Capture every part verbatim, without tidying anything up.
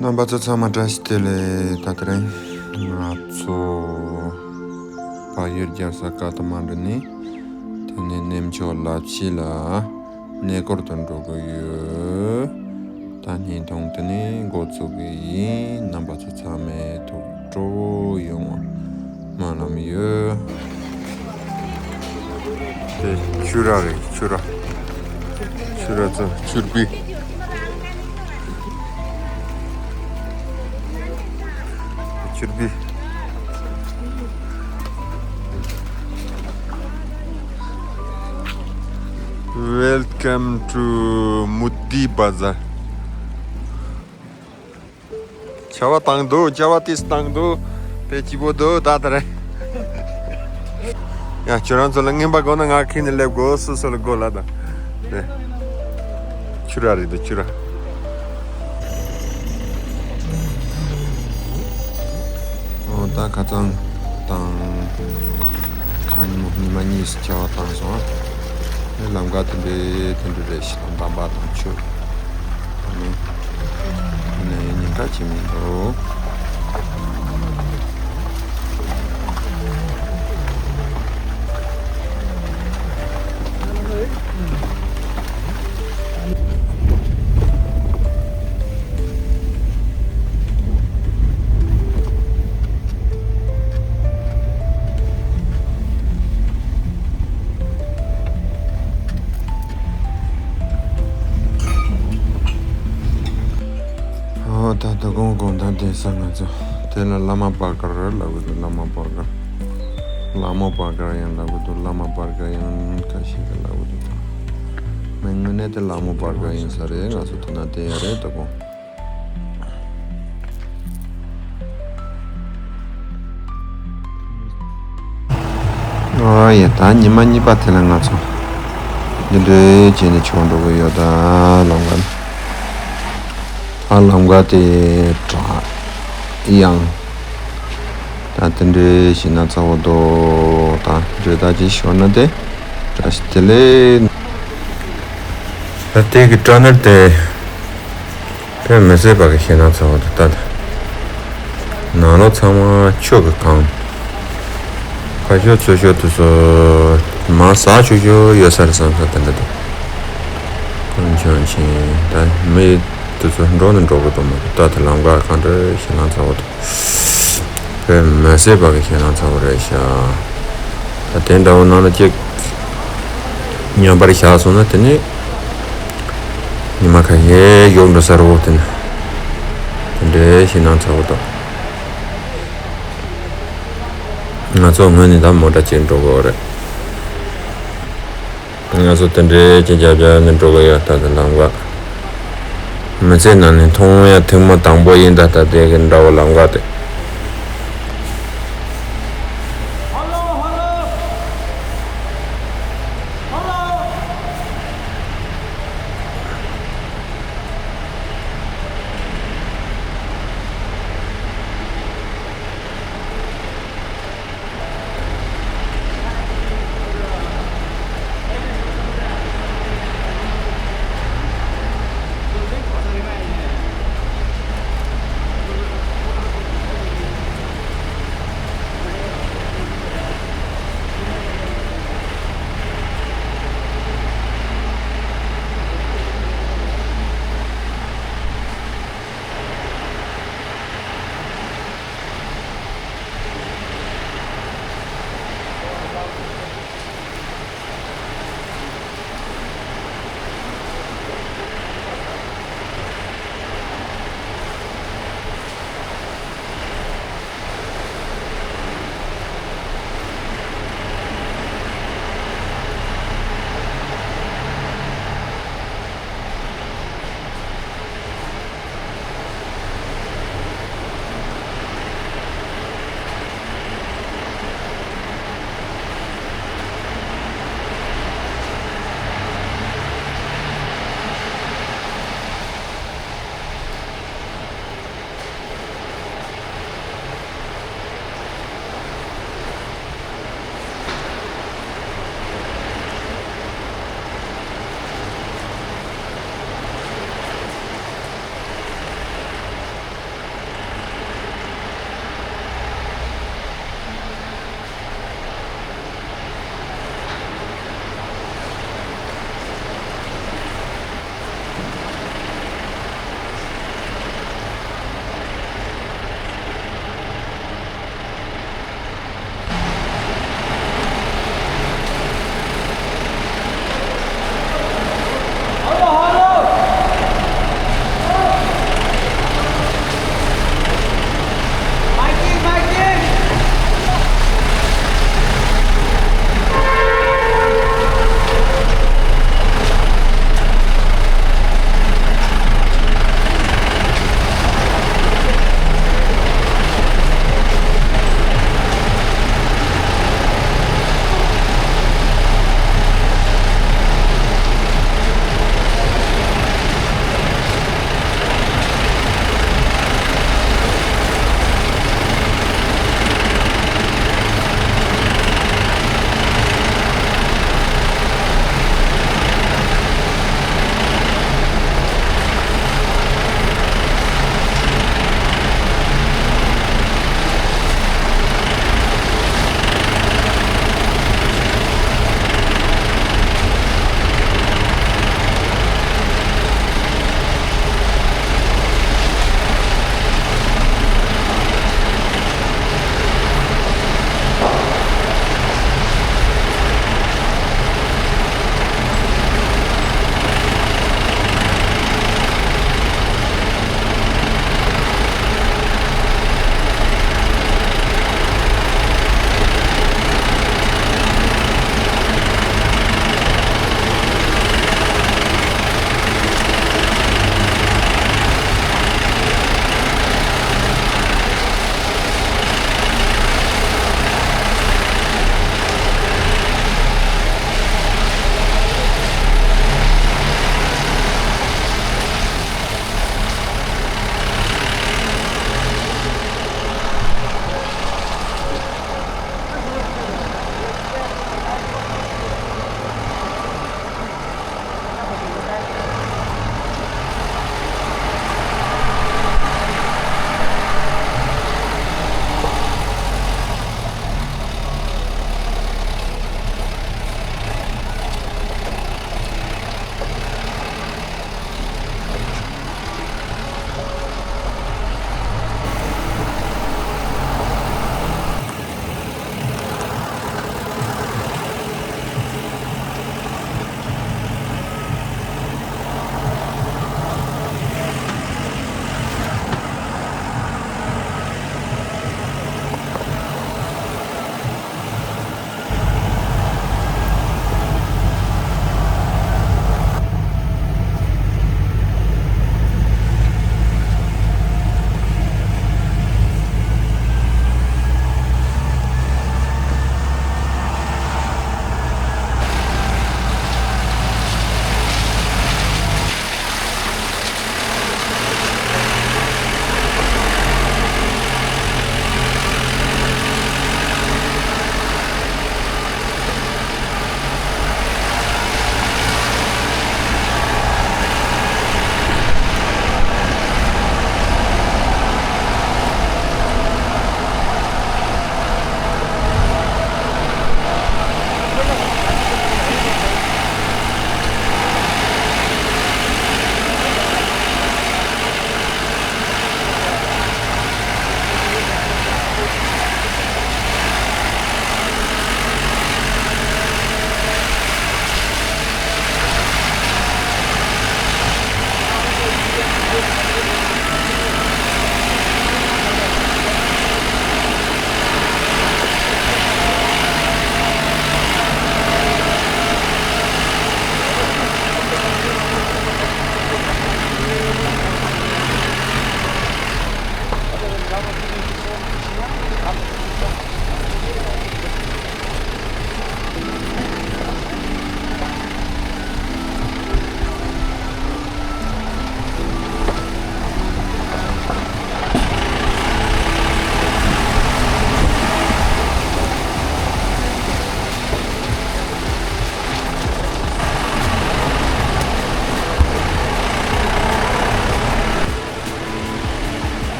རྣམ་པ་ཚོ་ཚང་མ་བཀྲ་ཤིས་བདེ་ལེགས། ད་དེ་རིང་ང་ཚོ་བལ་ཡུལ་རྒྱལ་ས་ཀ་ཐ་མན་ཌུ་ནས་དེ་ནས་གནས་མཆོག་ལ་ཕྱི་ལ་གནས་སྐོར་དུ་འགྲོ་གི་ཡོད། ད་བརྙན་ཐུང་དེ་ནས་འགོ་བཙུགས་གི་ཡིན། རྣམ་པ་ཚོ་ཚང་མས་ཐུགས་སྤྲོ་ཡོང་བ་སྨོན་ལམ་ཡོད། དེ་ཆུ་ར་རེད། ཆུ་ར། ཆུ་ར་ཚོ་ཆུར་བི། ཆུར་བི། Welcome to Mudi Bazar. ཆར་པ་བཏང་འདུག་ཆར་པ་ཏིས་བཏང་འདུག་དཔེ་སྐྱིད་པོ་འདུག་ད་ལྟ་རེད། ཡ། ཁྱོད་རང་ཚོ་ལ་རྔན་པ་དགོས་ན་ང་ཁྱེར་ནས་སླེབས་དགོས། སོ་སོ་ལ་དགོས་ལ་ད། རེད། ཆུ་ར་རེད་འདུག་ཆུ་ར། ཨོ་ད་ཁ་སང་དང་། ཁ་ཉིན་མོ་ཉི་མ་གཉིས་སུ་ཆར་པ་བཏང་སོང་ཨ། ལམ་ཁ་དེ་འདྲའི་དེ་འདྲ་རེད་ཤག་འདམ་པ་དང་ཆུ། ཨ་ནི། ཨ་ནི་ཉེན་ཁ་ཅིག་མི་འདུག་ཨོ་ད་དོ་དགོང་དགོང་དག་བསྡད་ས་ང་ཚོ། དེ་ལ་བླ་མ་པར་ཀར་ལབ་གི་འདུག་བླ་མ་པར་ཀར། ལ་མོ་པར་ཀར་ཡང་ལབ་གི་འདུག་བླ་མ་པར་ཀར་ཡང་ཁ་ཤས་ཀྱིས་ལབ་གི་འདུག་མི་དངོས་གནས་དེ་ལ་མོ་པར་ཀར་ཡིན་ས་རེད། ང་ཚོ་དེ་ན་བསྡད་ཡ་རེད་དོ་དགོང་། ཨོ་ཡ། ད་ཉི་མ་གཉིས་པ་དེ་ལ་ང་ཚོ་འདི་འདྲའི་བྱས་ནས་ཆོག་འགྲོ་གི་ཡོད། ད་ལམ་ཁ་ཨ་ལམ་ཁ་དེ་དྲག་ཡང་། ད་དེ་འདྲའི་ཞིག་ན་ཚ་བོ་དོ་དང་འདྲེ་ད་ཅི་ཤོར་ན་དེ་བཀྲ་ཤིས་བདེ་ལེགས། ད་དེ་གི་སྐྲ་ནར་དེ་དཔེ་མི་སྲིད་པ་གི་ཞེད་སྣང་ཚ་བོ་དོ་ད། ནང་ལོགས་ཚང་མ་ཆུ་གི་གང་། ཁ་ཤོར་ཚུར་ཤོར་དུ་སོ། མར་ཟག་ཆུ་ཤོར་ཡོད་ས་རེད་བསམ་ས་དེ་འདྲ་འདུག་ཁོང་ཆང་ཆེན་ད་མི་དེ་ཚོ་འགྲོ་ནི་འགྲོ་གི་འདུག་མ་གཏོགས་ད་དེ་ལམ་ཁ་གང་འདྲ་ཞེད་སྣང་ཚ་བོ་འདུག་དཔེ་མི་སྲིད་པ་གི་ཞེད་སྣང་ཚ་བོ་རེད་ཤག་ད་དེ་འདྲ་བོ་ནང་ལ་ཅིག་ཉམས་པར་བཞག་སོང་ན་དེ་ནི་ཉི་མ་ཁ་ཤས་ཡོག་འགྲོ་ས་རེད་བོ། དེ་ནི་དེ་འདྲའི་ཞེད་སྣང་ཚ་བོ་འདུག་ང་ཚོ་སྔོན་ནས་ད་མོ་ཊ་ཅིག་འགྲོ་དགོས་རེད། ང་ཚོ་དེ་འདྲའི་ཅིག་རྒྱབ་རྒྱབ་ནས་འགྲོ་གི་ཡོད། ད་ལྟ་ལམ་ཁ་མི་ཚེ་ནང་ནས་མཐོང་ཡ་ཐེངས་མ་དང་པོ་ཡིན། ད་ལྟ་དེ་གི་འདྲ་བོ་ལམ་ཁ་དེ།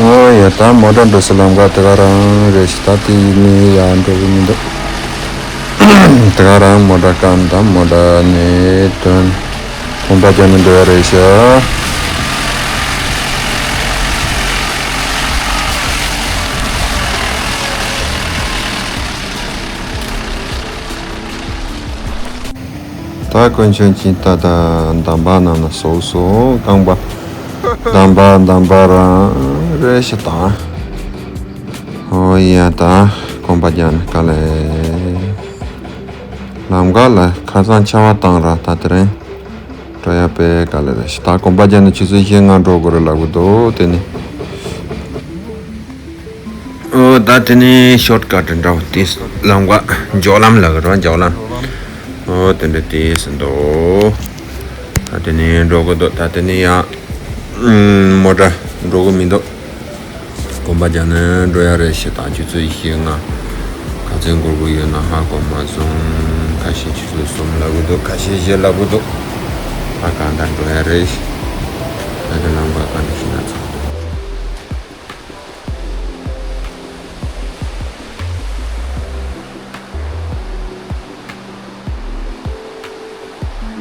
ཨོ་ཡ། ད་མོ་ཊ་འགྲོ་སའི་ལམ་ཁ་དེ་ག་རང་རེད་ཤག་ད་དེ་ནས་ཡར་འགྲོ་གི་མི་འདུག་དེ་ག་རང་མོ་ཊ་བཀག་ད་མོ་ཊ་ནས་ཐོན། གོམ་པ་རྒྱག་ནས་འགྲོ་ཡ་རེད་ཤག་ད་དཀོན་མཆོག་མཆོད་རྟེན་ད་ད་འདམ་བག་ནང་ན་བཟོས་སོང་། རྐང་པ་འདམ་བག་འདམ་བག་རང་རེད་ཤག་ད། ཨོ་ཡ། ད་གོམ་པ་རྒྱག་ནས་དཀའ་ལས། ལམ་ཁ་ལ་ཁ་སང་ཆར་པ་བཏང་ར། ད་དེ་རིང་འགྲོ་ཡ་དཔེ་དཀའ་ལས་རེད་ཤག་ད་གོམ་པ་རྒྱག་ནས་ཆུ་ཚོད་བཞི་ལྔ་འགྲོ་དགོས་རེད་ལབ་གི་འདུག་དེ་ནི། ཨོ་ད་དེ་ནི་ཤོཊ་ཀཊ་འདྲ་བོ་དེ། ལམ་ཁ་མགྱོགས་ལམ་ལབ་གི་རེད་པ། མགྱོགས་ལམ། ཨོ་དེ་འདྲ་དེ་ཟིན་འདུག་ད་དེ་ནི་འགྲོ་གི་འདུག་ད་དེ་ནི་ཡང་ཨུམ་མོ་ཊ་འགྲོ་གི་མི་འདུག་གོམ་པ་རྒྱག་ནས་འགྲོ་ཡ་རེད་ཤག་ད་ཆུ་ཚོད་བཞི་ལྔ་ག་ཚོད་འགོར་གི་ཡོད་ན་ཧ་གོ་མ་སོང་། ཁ་ཤས་ཆུ་ཚོད་གསུམ་ལབ་གི་འདུག་ཁ་ཤས་བཞི་ལབ་གི་འདུག་ད་གང་ལྟར་འགྲོ་ཡ་རེད། ད་དེ་ལམ་ཁ་ག་འདྲ་ཞིག་ན་ཚང་།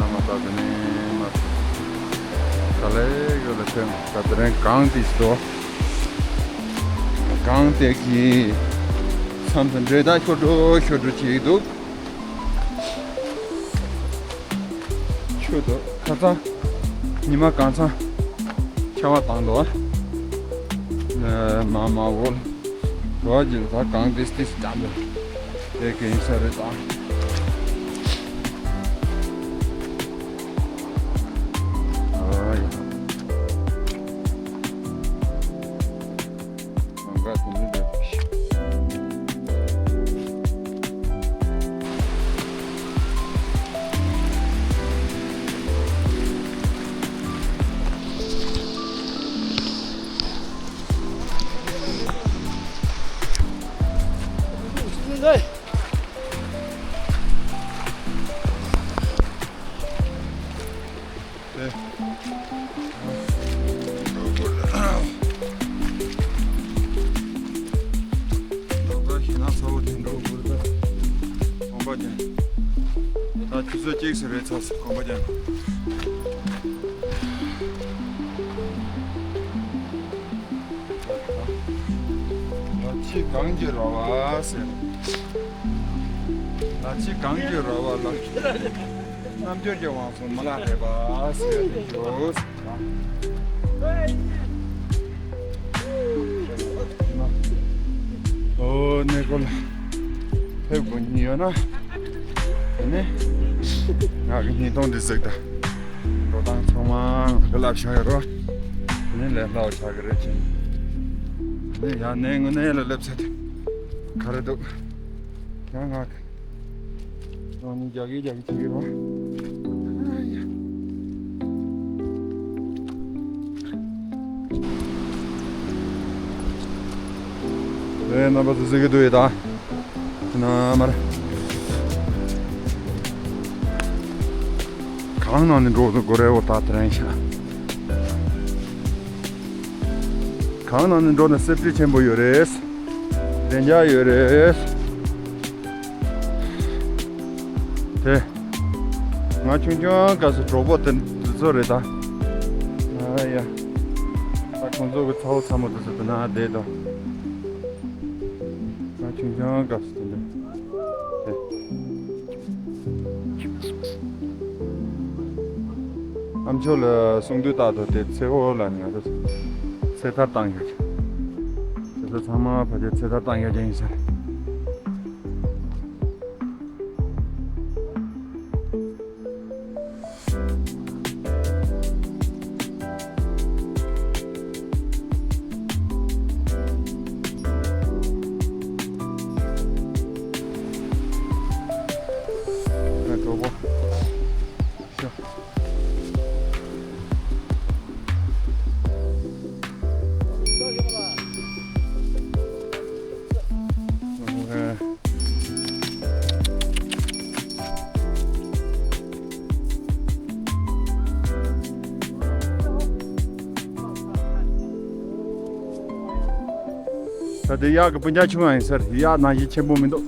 ལམ་ཁ་ད་དེ་ནས་མར་ག་ལེ་ག་ལེ་ཐོན། ད་དེ་རིང་གངས་ཏིག་ཏོ། གངས་ཏིག་གི་མཚམས་སུ་འདྲེ་ད་ཤོར་འགྲོ་ཤོར་འགྲོ་བྱེད་ཀྱི་འདུག་ཁྱོད་དུ་ཁ་སང་ཉི་མ་གང་ཚང་ཆར་པ་བཏང་འདུག་ཨ། མ་མ་འོ་འགྲོ་བ་ཇི་ལ་ད་གང་ཏིས་ཏིས་བཏང་འདུག་དེ་གན་ས་རེད་ད། ཨ་ཡ། ད་ཆུ་ཚོད་གཅིག་ཙམ་རེད་ཚར་སོང་གོམ་པ་རྒྱག་ལ་ཕྱི་གངས་ཀྱི་ར་བ་ཟེར། ལ་ཕྱི་གངས་ཀྱི་ར་བ་ལ། རྣལ་འབྱོར་གྱི་དབང་སོང་མི་ལ་རས་པ་ཟེར་ཡོད། ཨོ་གནས་སྐོར་ལ་ཕེབས་དགོས་ཉིན་ཡོད་ན། དེ་ནས་ང་གི་བརྙན་ཐུང་འདི་གཟིགས་དང་། འགྲོ་སྟངས་ཚང་མ་ང་གི་ལབ་བཞག་ཡོད་རོ། དེ་ནས་ལས་སླ་བོ་ཆགས་ཀྱི་རེད་ཅིང་། དེ་ནས་ཡང་ནས་དངོས་གནས་ལ་སླེབས་ཚེ་དེ་ག་རེ་འདུག་ཡང་ང་གི་རང་ཉིད་རྒྱག་གི་རྒྱག་གི་བྱེད་ཀྱི་རོ། ཨེ་རྣམ་པ་ཚོ་གཟིགས་ཀྱི་འདུག་ཡེ་ད། ན་མར། གང་ནང་ནས་འགྲོ་དགོས་རེད་འོ་ད་དེ་རིང་ཤག་གང་ནང་ནས་འགྲོ་ན་སེབ་ཊི་ཆེན་པོ་ཡོད་རེད། བདེ་འཇགས་ཡོད་རེད། དེ། ང་ཆུང་ཆུང་སྐབས་སུ་གྲོགས་པོ་དེ་དེ་ཚོ་རེད་ད། ཨ་ཡ། ད་ཁོང་ཚོ་གི་ཚ་བོ་ཚ་མོ་དེ་ཚོ་དེ་ན་བསྡད་དོ། ང་ཆུང་ཆུང་སྐབས་སུ་དེ་འདྲ། དེ། ཨ་མཆོག་ལ་གསུང་དུས་རྟག་ཏུ་དེ་ཚེ་ཧོ་ལ་ནི་ང་ཚོ་ཚེ་ཐར་བཏང་ཡོད། དེ་ཚོ་ཚང་མ་ཕ་གིར་ཚེ་ཐར་བཏང་ཡོད་ཀྱི་ཡིན་ཟེར། ང་གྲོགས་པོ། ཤོག་ད་དེ་གཡག་གི་སྤུན་ཀྱག་ཆུང་བ་ཡིན་ཟེར། གཡག་ནང་བཞིན་ཆེན་པོ་མི་འདུག་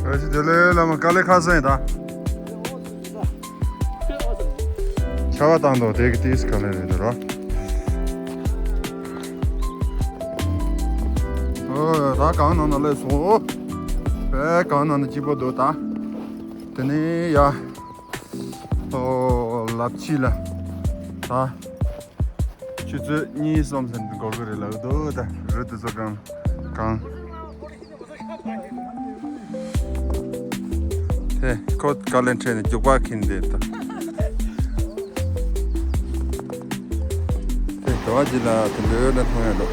བཀྲ་ཤིས་བདེ་ལེགས་བླ་མ། དཀའ་ལས་ཁག་སོང་ཡིན་ད། ཆར་པ་བཏང་འདུག་དེ་གི་ཏིས་དཀའ་ལས་རེད་འདུག་རོ། ཨོ་ད་གངས་ནང་ན་སླེབས་སོང་། དཔེ་གངས་ནང་ན་སྐྱིད་པོ་འདུག་ད། དེ་ནས་ཡ། ཨོ་ལ་ཕྱི་ལ། ད། ཆུ་ཚོད་གཉིས་གསུམ་ཙམ་འགོར་གི་རེད་ལབ་འདུག་ད་རི་དེ་ཚོ་གང་གང་། དེ་ཁོ་དཀའ་ལས་འཕྲད་ནས་རྒྱུག་པ་འཁྱེར་བསྡད་ད། དེ་དྲ་བ་ཅིག་ལ་དེ་འདྲ་ཡོད་ན་མཐོང་ཡ་འདུག་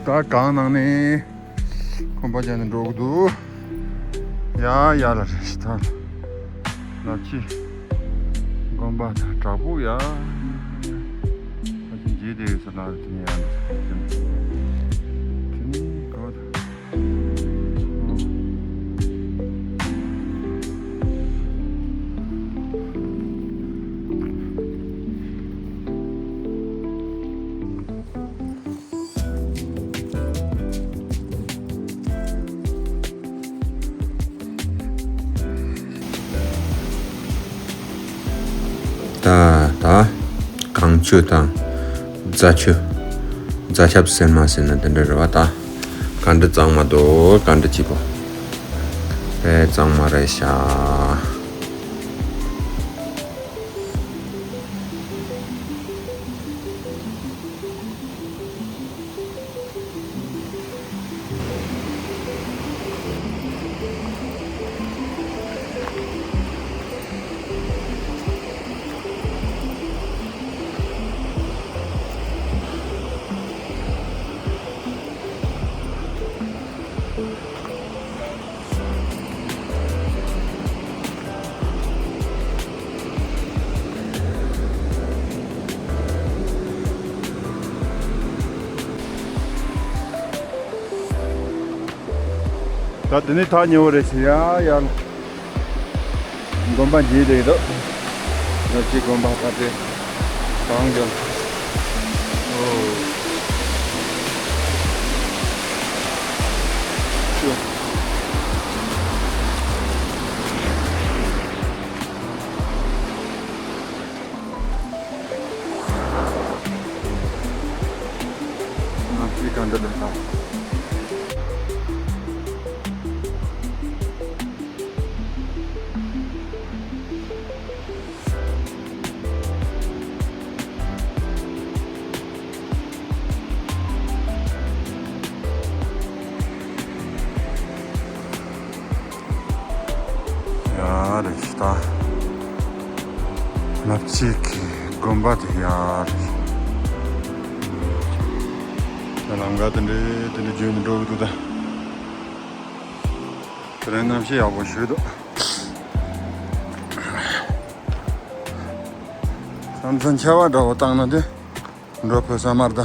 ད་གངས་ནང་ནས་གོམ་པ་རྒྱག་ནས་འགྲོ་གི་འདུག་ཡ་ཡ་ལ་རེ་ཞིག་ཐང་ལ་ཕྱི་དགོན་པ་དང་བྲག་ཕུག་ཡ། ཨ་ཅེ་མཇལ་དེ་ཡོད་ས་ལ་དེ་ནས་ཡ་ལ་དེ་ནས་གོ་ད། ད་ལྟ་ང་ཚོ་ལ་ཕྱི་ལ་ཡ་ལ་ཕྱི་ལ་ཡ་ལ་ཕྱི་ལ་ཡ་ལ་ཕྱི་ལ་ཡ་ལ་ཕྱི་ལ་ཡ་ལ། ད་ད་གངས་ཆུ་དང་རྫ་ཆུ། རྫ་ཆབ་སེར་མ་ཟེར་ན་དེ་འདྲ་རེད་བ། ད་ག་འདྲ་གཙང་མ་འདུག་ག་འདྲ་སྐྱིད་པོ། དཔེ་གཙང་མ་རེད་ཤག་ད་དེ་ནས་ཐག་ཉེ་བོ་རེད་ཟེར། ཡ་ཡ། དགོན་པ་མཇལ་བསྡད་འདུག་ནག་ཆུའི་དགོན་པ་ད་དེ་གང་ཡོད། ཨོ། ཤོ། ནག་ཆུའི་དགོན་པ་འདི་ལ། ཡ་རེད་ད། ནག་ཆུའི་དགོན་པ་དེ་ཡ་རེད། ད་ལམ་ཁ་དེ་འདྲའི་དེ་འདྲའི་བརྒྱུད་ནས་འགྲོ་གི་འདུག་ད། དེ་རིང་གནམ་གཤིས་ཡག་པོ་ཞིག་འདུག་མཚམས་མཚམས་ཆར་པ་འདྲ་བོ་བཏང་ན་དེ། འགྲོ་ཕོད་ས་མ་རེད་ད།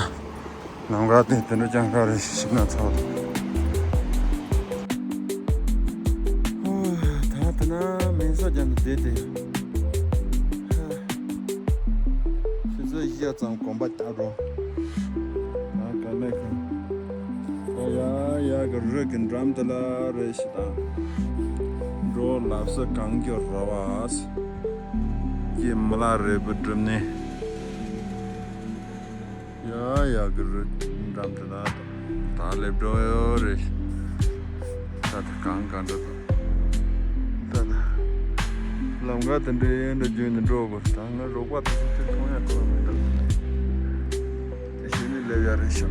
ལམ་ཁ་དེ་དེ་འདྲ་རྐྱང་ཁ་རེད། ཞིབ་ན་ཚ་བ་དང་། ཧོ། ད་དེ་ན་མིན་ས་རྒྱབ་ནས་བསྡད་དེ། ཧ། ཆུ་ཚོད་བཞི་ཙམ་གོམ་པ་རྒྱག་འགྲོ། ད་ག་ནས་ཁྱོད། ད་ཡ་ཡ་གི་རི་གི་འགྲམ་དེ་ལ་རེད་ཤི་ད། འགྲོ་ལབ་ས་གང་གི་ར་བ། ཀྱི་མི་ལ་རེ་བུ་གྲུབ་ནས། ཡ་ཡ་གི་རི་འགྲམ་དེ་ན་ད་སླེབས་འགྲོ་ཡོད་རེད། ད་ད་གང་གང་འགྲོ་ད། ད་ད་ལམ་ཁ་དེ་འདྲའི་འདྲ་བརྒྱུད་ནས་འགྲོ་དགོས། ད་ང་རོགས་པ་དེ་ཚོ་དེ་མཐོང་ཡ་ཁོ་མི་འདུག་དེ་བཞིན་ནས་སླེབས་ཡ་རེད་ཤག་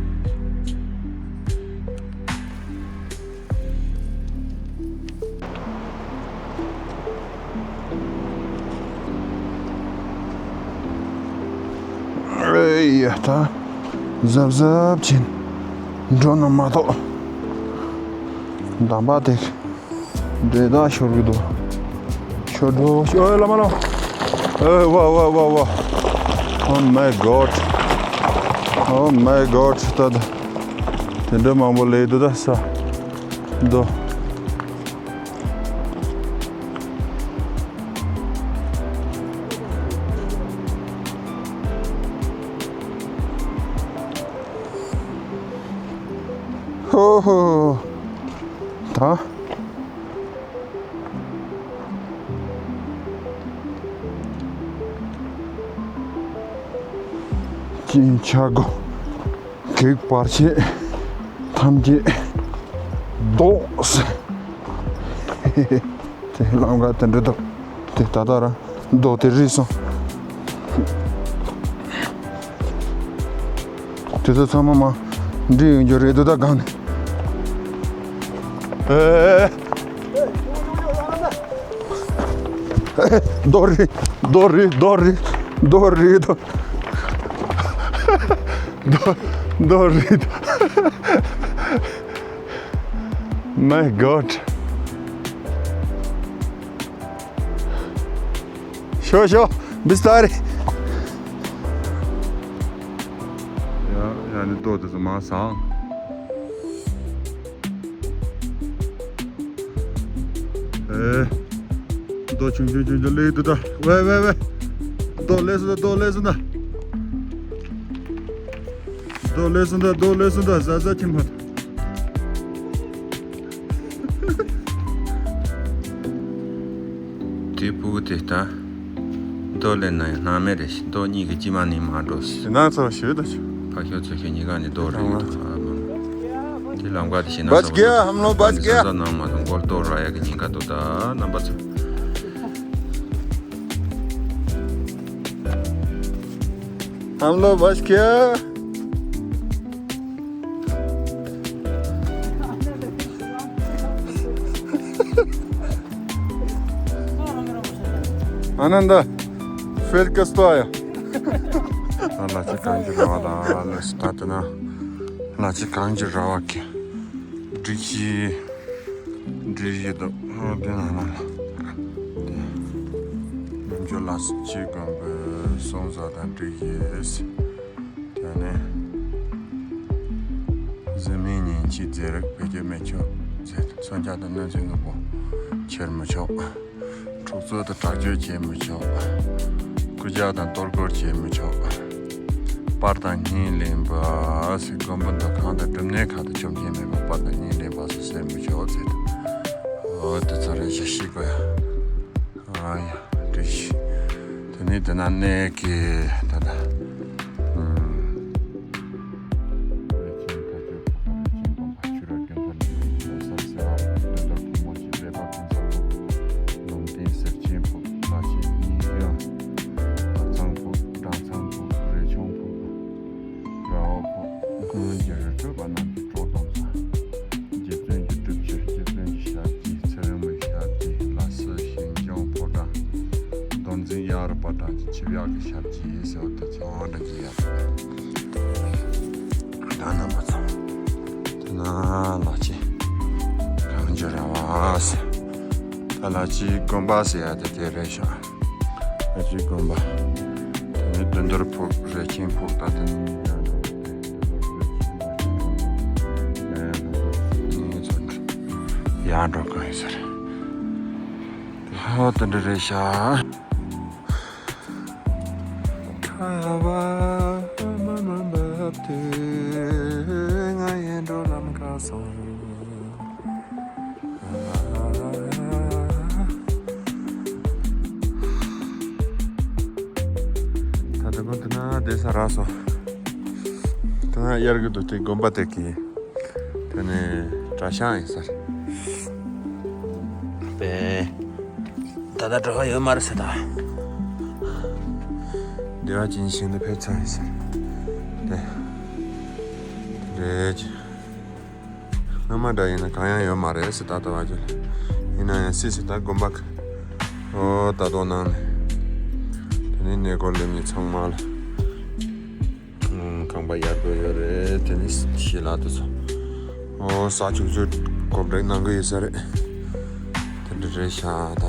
ཨེ་ཡ། ད་གཟབ་གཟབ་བྱས་འགྲོ་ན་མ་གཏོགས། འདམ་པ་དེ་འདྲེ་དག་ཤོར་གི་འདུག་ཤོར་འགྲོ་ཤོར། ཨེ་བླ་མ་ལོ། ཨེ་ཝ་ཝ་ཝ་ཝ། Oh my God. Oh my God. ད་ད། དེ་འདྲ་མང་པོ་ལས་འདུག་ད་ས། འདུག་ཧོ་ཧོ། ད། ཅིན་ཆ་གོ། གེགས་བར་ཆད་ཐམས་ཅད་བཟློག་ཟེར། དེ་ལམ་ཁ་དེ་འདྲ་འདུག་དེ་ད་ལྟ་རང་རྡོ་དེ་རིལ་སོང་། དེ་ཚོ་ཚང་མ་མ་འདྲི་ཡོང་རྒྱུ་རེད་འདུག་ད་གང་ནས། ཨེ། རྡོ་རིལ། རྡོ་རིལ། རྡོ་རིལ། རྡོ་རིལ། རྡོ། རྡོ། རྡོ་རིལ། My God. ཤོ་ཤོ། བི་སྟ་རི། ཡ་ཡ་ནི་རྡོ་དེ་ཚོ་མ་ཟ། ཨེ། རྡོ་ཆུང་ཆུང་ཆུང་ཆུང་ལེ་འདུག་ད། ཝེ་ཝེ་ཝེ། རྡོ་ལེ་སོང་ད། རྡོ་ལེ་སོང་ད། རྡོ་ལེ་སོང་ད། རྡོ་ལེ་སོང་ད། ཟ་ཟ་ཁྱིམ་པ། དེ་ཕྲུ་གུ་དེ་ད། ཏོ་ལེན་ན་ཡང་སྣང་མེད་རེད། ཏོ་གཉིས་ཀྱི་དཀྱིལ་མ་ནི་མ་འགྲོ། དེ་ན་ཚོ་ཞུས་ད་ཆུ། ཕ་ཤོ་ཚོ་ཤོ་གཉིས་ཀ་ནི་ཏོ་རེད། ཨ་མ། དེ་ལམ་ཀ་དེ་ཤི་ན་ས་བ་ད་ཧམ་ལོ་བ་ཀྱ། ས་ས་ནང་མ་དང་གོལ་ཏོ་ར་ཡ་གི་ཉིན་ཀ་ཏོ་ད་རྣམ་པ་ཚོ། ཧམ་ལོ་བ་ཀྱ། ཨ་ནནྡ། ཕེར་ཀ་སྟོ་ཡ། ལ་ཅི་གང་གི་ར་བ་ལ་ལ་སི་ད་དེ་ན། ལ་ཅི་གང་གི་ར་བ་གི། སྒྲིག་གཞི། སྒྲིག་གཞི་དང་དེ་ན་ལ། དེ། ནམ་རྒྱུན་ལ་སི་ཅི་གང་གི་སོང་ཟ་དང་སྒྲིག་གཞི། དེ་ནས་གཟེ་མིག་ཉིན་གཅིག་རྫས་རིགས་བེད་སྤྱོད་མི་ཆོག་ཟེར། མཚོན་ཆ་དང་སྣུམ་ཚོན་དངོས་པོ་འཁྱེར་མི་ཆོག་འཁྲུག་རྩོད་དང་དྲག་སྤྱོད་བྱེད་མི་ཆོག་རྐུ་ཇག་དང་གཏོར་རྒོལ་བྱེད་མི་ཆོག་པར་དང་བརྙན་ལེན་པ་ཟེར། དགོན་པ་འདུ་ཁང་དང་སྒྲུབ་གནས་ཁག་ཏུ་བཅོམ་མཁན་མེད་པར་པར་དང་བརྙན་ལེན་པ་སོགས་བྱེད་མི་ཆོག་ཟེར། འོ་དེ་ཚོ་རེད་ཤག་ཤེས་དགོས་ཡ། ཨ་ཡ། འགྲིག་ཤི། དེ་ནས་དེ་ན་གནས་ཀྱི་ད་ལྟ། ཨུམ། རས་ཆེན་མཐའ་སྐྱོར་ཕུག་དང་རས་ཆེན་དགོན་པ། ཆུ་ར་དགོན་པ་ནི་ལོ་གསར་ཟེར་བ་སྟོན་ཐོག་ཐུན་མོང་ཆེ་ལས་པ་ཀུན་བཟང་ཕུག་ལུང་བསྟན་གསེར་ཆེན་ཕུག་ལ་ཆེན་ཉིན་གཡང་དར་ཚང་ཕུག་སྦྲང་ཚང་ཕུག་རས་ཆུང་ཕུག་ར་བ་ཕུག་ཀུན་གྱི་རི་ཁྲོད་པ་རྣམས་ཀྱི་གྲོགས་དང་ས། རྗེ་བཙུན་གྱི་སྒྲུབ་ཕྱིར་རྗེ་བཙུན་གྱི་ཞབས་ཀྱི་ཚེ་རིང་མོའི་ཞབས་ཀྱི་ལ་སི་ཞིང་སྐྱོང་ཕོ་བྲང་། རྡོར་འཛིན་གཡག་རུ་པ་བྲག་གི་ཆིབས་གཡག་གི་ཞབས་ཀྱི་ཟེར་བ་དེ་ཚོ་འདྲ་གི་ཡ། ད་རྣམ་པ་ཚོ། དེ་ན་ལ་ཅི་གང་བྱོ་ར་བ་ཟེར། ད་ལ་ཅི་དགོན་པ་ཟེར་ཡ་དེ་དེ་རེད་ཤག་ལ་ཅི་དགོན་པ། དེ་ནས་བདུད་འདུལ་ཕུག་རས་ཆེན་ཕུག་ད་དེ་ནས་ཡར་འགྲོ། ཡར་འགྲོ་གང་ཡིན་ཟེར། ཧ་དེ་འདྲ་རེད་ཤག་ཁ་བ་མ་མ་འབབ་དུས་ང་ཡི་འགྲོ་ལམ་ཁ་སོང་། ད་ལྟ་ཁོང་དེ་ན་བསྡད་ས་རག་སོང་། དེ་ན་དབྱར་གི་འདུག་དེ་དགོན་པ་དེ་གི། དེ་ནས་གྲྭ་ཤག་ཡིན་ས་རེད། པས། ད་ལྟ་གྲྭ་པ་ཡོད་མ་རེད་ཟེར་ད། སྡེ་བ་ཅན་ཞིག་ཏུ་ཕེབས་ཚར་ཡིན་ཟེར། དེ། རེད། སྔ་མ་འདྲ་ཡིན་ན་གང་ཡང་ཡོད་མ་རེད་ཟེར་ད་ལྟ་བ་ཅན། ཡིན་ན་ཡང་སྲིད་ཟེར་ད་དགོན་པ། ཨོ་ད་དོ་ནང་ནས། དེ་ནས་གནས་སྐོར་སླེབས་མཁན་ཚང་མ་ལ། ཁང་པ་ཡག་པོ་ཡོད་རེད། དེ་ནི་ཞི་ལ་དུ་སོང་། ཨོ་ས་ཆུང་ཆུང་གོ་བྲེག་གནང་གི་ཡོད་ས་རེད། དེ་འདྲ་རེད་ཤག་ད།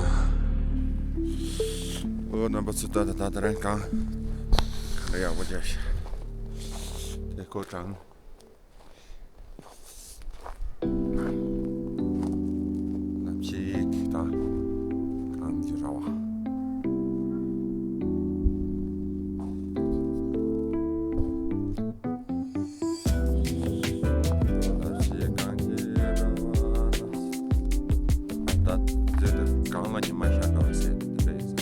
ཨོ་རྣམ་པ་ཚོ་ད་ད་ད་ད་རན་གང་ག་ཡག་པོ་བྱས་ཤག་དེ་ཁོ་དྲང་། ནམ་ཞིག་ད་གང་གི་ར་བ། ནམ་ཞིག་གང་གི་ར་བ། ད་དེ་དེ་གང་ལ་ཉི་མ་ཤར་འགྲོ་ཟེར་དེ་འདྲ་ཡིན་ས།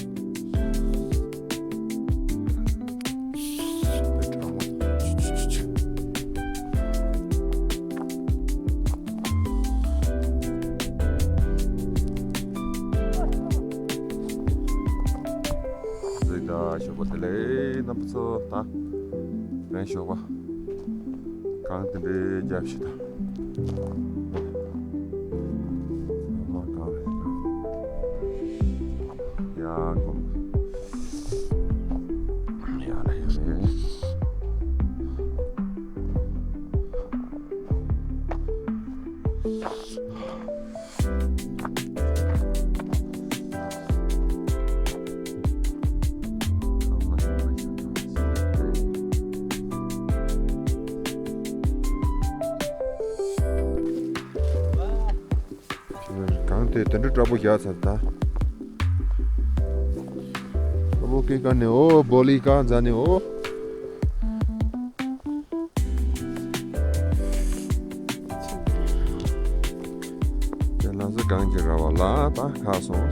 གཟིགས་དང་ཞོགས་པ་བདེ་ལེགས་རྣམ་པ་ཚོ། ད་རན་ཞོགས་པ་གང་དེ་འདྲའི་རྒྱབ་ཤི་ད། མ་གང་རེད། ཡ་གོ། ཡ་ལ་ཡ་རེད། གང་དེ་དེ་འདྲ་སྐྲ་པོ་བཞག་ཚར་ད། སྐྲ་པོ་སྐེ་ཀ་ནས་འོ་སྦོ་ལི་ཀ་འཛའ་ནས་འོ། དེ་ལ་སུ་གང་གི་ར་བ་ལ་ད་ཁ་སོང་།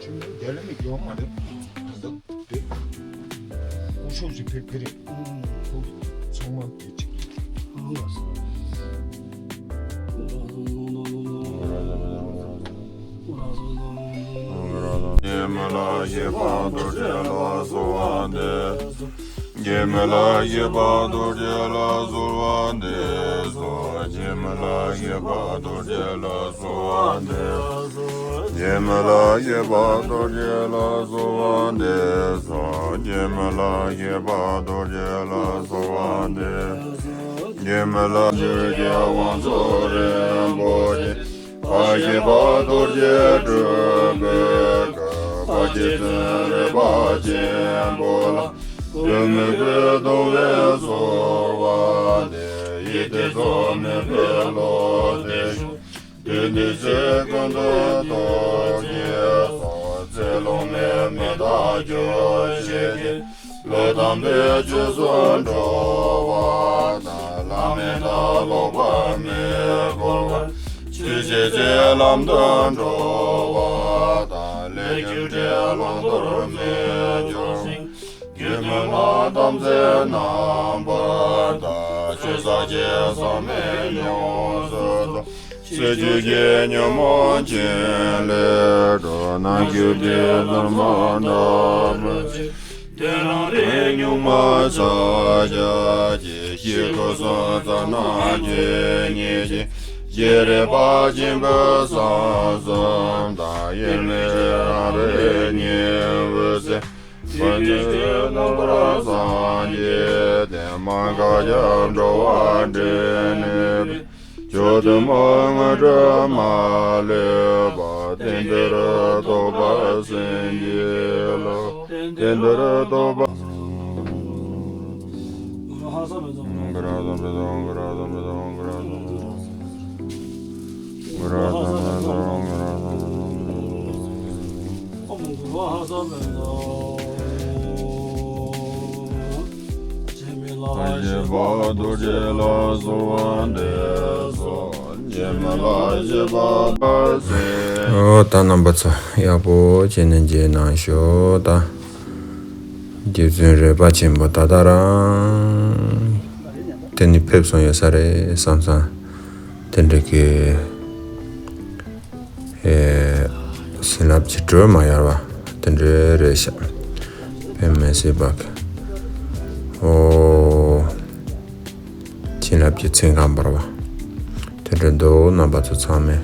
ཆེན་པོ་རྒྱ་ལ་མི་ཡོང་མ་རེད། ད་ལྟ་དེ་སྐུ་ཞབས་ཀྱི་ཕེབས་ཀྱི་རེད། ཁོ་ཚང་མ་དེ་ཅིག་ཉི་མ་ལ་ཞེས་པ་རྡོ་རྗེ་ལ་གསོལ་བ་འདེབས་སོ། ཉི་མ་ལ་ཞེས་པ་རྡོ་རྗེ་ལ་གསོལ་བ་འདེབས་སོ། ཉི་མ་ལ་ཞེས་པ་རྡོ་རྗེ་ལ་གསོལ་བ་འདེབས་སོ། ཉི་མ་ལ་ཞེས་པ་རྡོ་རྗེ་ལ་གསོལ་བ་འདེབས་སོ། ཉི་མ་ལ་ཞེས་པ་རྡོ་རྗེ་ལ་གསོལ་བ་འདེབས་སོ། ཉི་མ་ལ་ཆོས་ཀྱི་དབང་ཕྱུག་རིན་པོ་ཆེ། ཕ་ཞེས་པ་རྡོ་རྗེ་སྤྲུལ་པའི་སྐུ། ཕ་རྗེ་བཙུན་རས་པ་ཆེན་པོ་ལ། བུད་མེད་ཀྱི་གདུང་བས་གསོལ་བ་འདེབས། ཡིད་བདེ་མཚམས་མེད་པའི་བློ་བདེ་ཤོག། དུས་འདི་ཕྱི་ཀུན་ཏུ་རྟོགས་བརྒྱད་སོགས། ཚེ་ལོ་མེད་མི་རྟག་རྒྱུ་ཤེས་ཀྱི། བློ་དམ་པའི་ཆོས་སུ་འགྲོ་བ་དང་། ལམ་མི་འདའ་ལོག་པར་མི་གོམས་པར། ཆོས་ཤེས་ཚེ་ལམ་དུ་འགྲོ་བ་དང་། ལས་རྒྱུ་འབྲས་བླང་དོར་མི་འབྱུང་ཞིང་། རྒྱུད་སྨོན་ལམ་དམ་ཚིག་རྣམ་པར་དག། ཆོས་ཟབ་རྒྱས་བསམ་མེད་ཡོངས་སུ་རྫོགས། སྲིད་རྒྱུད་ཀྱི་ཉོན་མོངས་ཅན་ལས་གྲོལ། ནམ་རྒྱུན་དེ་ཙམ་མ་འདའ་བར་བྱེད། དོན་རང་རིག་གཉུག་མ་ཕྱག་རྒྱ་ཅན། གཤེགས་སྐུ་གསུམ་རྩ་རྣམས་ཇི་སྙེད་ཅིང་། སྤྱན་རས་པ་ཆེན་པོའི་ས་གསུམ་དང་། དབྱེར་མེད་རང་རིག་ཉི་འོད་ཟེར། བར་ཆད་རྣམ་པར་སངས་རྒྱས་ཏེ། མ་འགགས་ཀྱང་འགྲོ་བ་འདྲེན་ནུས་པའི། མཆོག་ཐུན་མོང་དངོས་གྲུབ་མ་ལུས་པ། དེང་འདིར་རྟོགས་པ་སེམས་ཀྱི་བློ། དེང་འདིར་རྟོགས་པ། ཕ་ཞེས་པ་རྡོ་རྗེ་ལ་གསོལ་བ་འདེབས་སོ། ཉི་ ཨོ་ད་རྣམ་པ་ཚོ་ཡག་པོ་བྱས་ནས་མཇལ་གནང་ཤོག་ད་རྗེ་བཙུན་རས་པ་ཆེན་པོ་ད་ལྟ་རང་དེ་ནི་ཕེབས་སོང་ཡོད་ས་རེད་བསམ་བསམ་དེ་འདྲ་གི་ཨེ་བྱིན་རླབས་ཀྱི་དྲོད་མ་ཡལ་བ་དེ་འདྲ་རེད་ཤག་དཔེ་མི་སྲིད་པ་གི་ཨོ། བྱིན་རླབས་ཀྱི་ཚིག་འགའ་འབར་བ། དེ་འདྲ་འདུག་རྣམ་པ་ཚོ་ཚང་མས།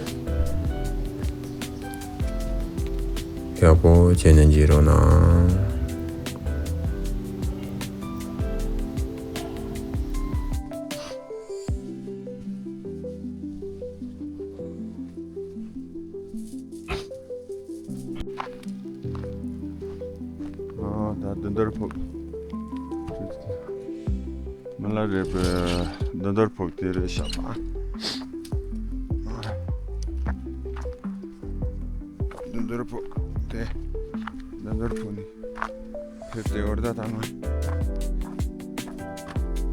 ཡག་པོ་བྱས་ནས་མཇལ་རོགས་གནང་། ཨ་ད་འདི་འདིར་ཕོག་མི་ལ་རས་པའི་འདི་འདིར་ཕོག་དེ་རེད་ཤག་པ། འདི་འདིར་ཕོག་དེ་འདི་འདིར་ཕོག་ནི། ཕེབས་ཏེ་འོར་ད་ད་ང་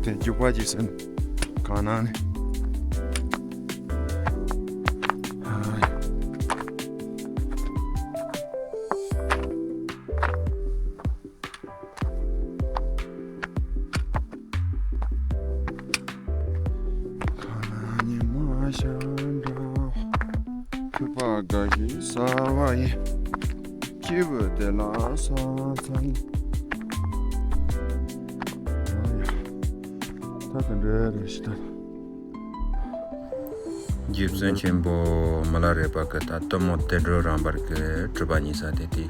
དེ་རྒྱུག་པ་ཅིག་ཟིན་གང་ན་ནི། གང་ན་ཉི་མ་ཤར་འདྲ། ཐུབ་པ་དགའ་བཞིན་གསལ་བ་ཡི། སྐྱེས་བུ་དེ་ལ་ས་མཚམས། ད་དེ་འདྲ་རེད་ཤི་ད། རྗེ་བཙུན་ཆེན་པོ་མི་ལ་རས་པ་གི་ད་སྟོན་མོ་གཏེར་སྒྲོན་རམ་པར་གི་གྲུབ་པ་ཉེ་ས་དེ་དེ་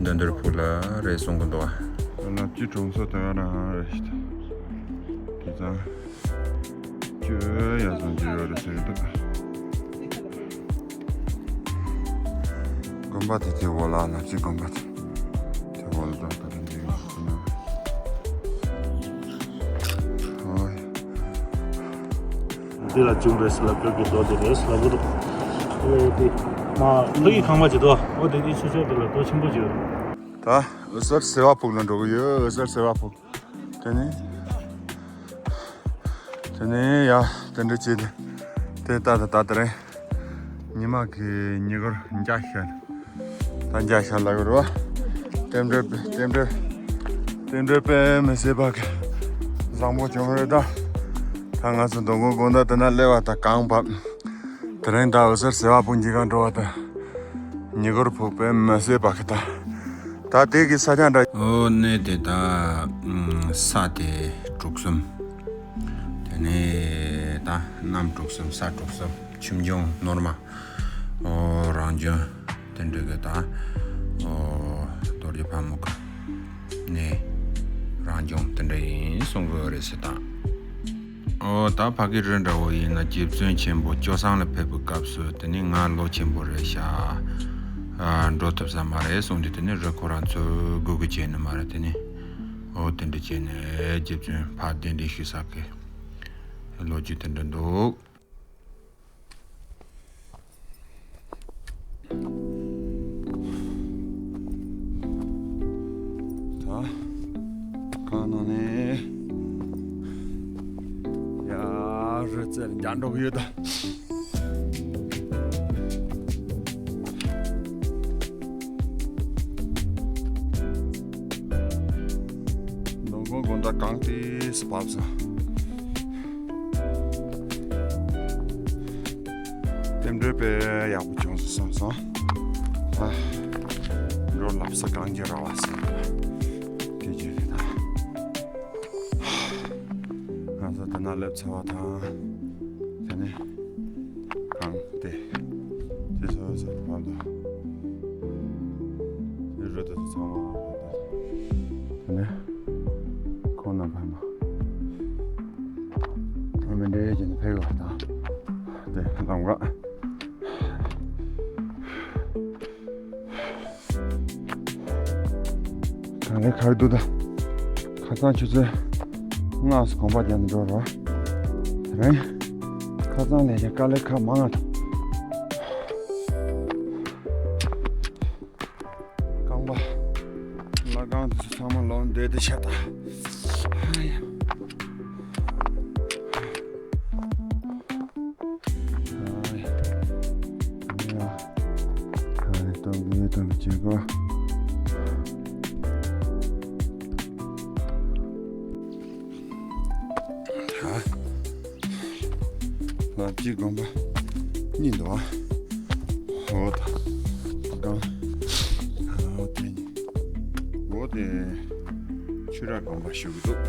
འདི་འདིར་ཕུག་ལ་རེད་གསུང་གི་འདུག་བ། ལབ་ཀྱི་གྲོང་ཚོ་དེ་ག་རང་རེད་ཤི་ད། དེ་ཙང་། ཁྱོད་ཡ་སོང་རྒྱུ་ཡོད་རེད་ཟེར་གི་འདུག་དགོན་པ་དེ་དེའི་འོག་ལ་ལབ་ཀྱི་དགོན་པ་དེ་དེའི་འོག་ལ་འགྲོ་ད་དུང་འདི་ཡོད་ཟེར་ན། ཨོ་ཡ། འདི་ལ་བྱུང་རེད་ཟེར་ལབ་སྐྱོར་གྱི་རྡོ་དེ་རེད་ཟེར་ལབ་གི་འདུག་ཨོ་དེ་མ་ལྷོ་ཡི་ཁང་པ་ཅིག་འདུག་ཨོ་དེ་དེའི་ཕྱོགས་ཕྱོགས་དེ་ལ་རྡོ་ཆེན་པོ་ཅིག་ཡོད་རེད། ད་འོད་གསལ་སེ་བ་ཕུག་ལ་འགྲོ་གི་ཡོད། འོད་གསལ་སེ་བ་ཕུག་དེ་ནས། དེ་ནས་ཡ་དེ་འདྲ་བྱས་ཏེ་དེ་ལྟ་ད་ལྟ་དེ་རིང་ཉི་མ་གི་ཉི་གུར་འཇའ་ཤར། ད་འཇའ་ཤར་ལ་གུར་བ། རྟེན་འབྲེལ་རྟེན་འབྲེལ་རྟེན་འབྲེལ་དཔེ་མི་སྲིད་པ་གི་བཟང་པོ་བྱུང་རེད་ད། ད་ང་ཚོ་མདོ་སྔོན་དགོང་དག་དེ་ན་སླེབས་པ་ད་གངས་བབས། དེ་རིང་ད་འོད་གསལ་སེ་བ་ཕུག་འགྱིག་ག་འགྲོ་བ་ད། ཉི་གུར་ཕུག་དཔེ་མི་སྲིད་པ་གི་ད། ད་དེ་གི་ས་ཆ་འདྲ། ཨོ་གནས་དེ་ད་ས་དེ་དྲུག་གསུམ། དེ་ནས་ད་གནམ་དྲུག་གསུམ་ས་དྲུག་གསུམ་ཁྱིམ་ཆུང་ནོར་མ། ཨོ་རང་བྱོན་དེ་འདྲ་གི་ད། ཨོ་རྡོ་རྗེ་ཕག་མོ་གི་གནས་རང་བྱོན་དེ་འདྲ་ཡིན་གསུང་གི་ཡོད་རེད་ཟེར་ད། ཨོ་ད་ཕ་གི་རི་འདྲ་བོ་ཡིན་ན་རྗེ་བཙུན་ཆེན་པོ་སྐྱོ་བསང་ལ་ཕེབས་པའི་སྐབས་སུ་དེ་ནི་ང་ལོ་ཆེན་པོ་རེད་ཤག་ཨ་འགྲོ་ཐུབ་ས་མ་རེད་གསུངས་ཏེ་དེ་ནི་རི་ཁོ་རང་ཚོས་སྒུག་གི་བྱས་ནི་མ་རེད་དེ་ནི། ཨོ་དེ་འདྲ་བྱས་ནས་རྗེ་བཙུན་ཕར་གདན་འདྲེན་ཞུས་ས་གི་ལོ་རྒྱུས་དེ་འདྲ་འདུག་ད་གང་ནང་ནས་ཡར་རི་རྩེར་འགྲོ་གི་ཡོད་ད། མདོ་སྔོན་དགོང་དག་གངས་ཏོག་ཙམ་བབས་སོང་། རྟེན་འབྲེལ་དཔེ་ཡག་པོ་བྱུང་སོང་བསམ་སོང་། ཨ། འགྲོ་ལམ་ས་གངས་ཀྱི་ར་བ་ཟེར་བ། དེ་རྗེས་དེ་དང་། ང་ཚོ་དེ་ན་སླེབས་ཚར་བ་དང་། དེ་ནས་གངས་དེ་དེ་ཚོ་ཚོ་བབས་འདུག་དེ་རི་དེ་ཚོ་ཚང་མ་བབས་འདུག་དེ་ནས་ཁོང་རྣམ་པ་མ་མི་འདྲ་བའི་ཀྱི་ནི་ཕེབས་ཡོད་པ་དང་། དེ་ལམ་ཁ། གངས་རི་ཁར་འདུག་ད། ཁ་སང་ཆུ་ཚོད་ལྔ་སུ་གོམ་པ་རྒྱག་ནས་འགྲོ་རོགས། དེ་རིང་ཁ་སང་ལས་ཀྱང་དཀའ་ལས་ཁག་མང་ང་ཐོག་རྐང་པ་ལ་རྐང་དུ་ཚང་མ་ལོག་བསྡད་དེ་ཤ་ད། ཧ་ཡ། གཏོང་གི་གཏོང་གི་བྱེད་དགོས། ལ་ཕྱི་དགོན་པ་གཉིས་འདུག་ཨ། འོ་ད་གང་། འོ་དེ་གཉིས། འོ་དེ་ཆོས་ར་དགོན་པ་ཞུ་གི་འདུག་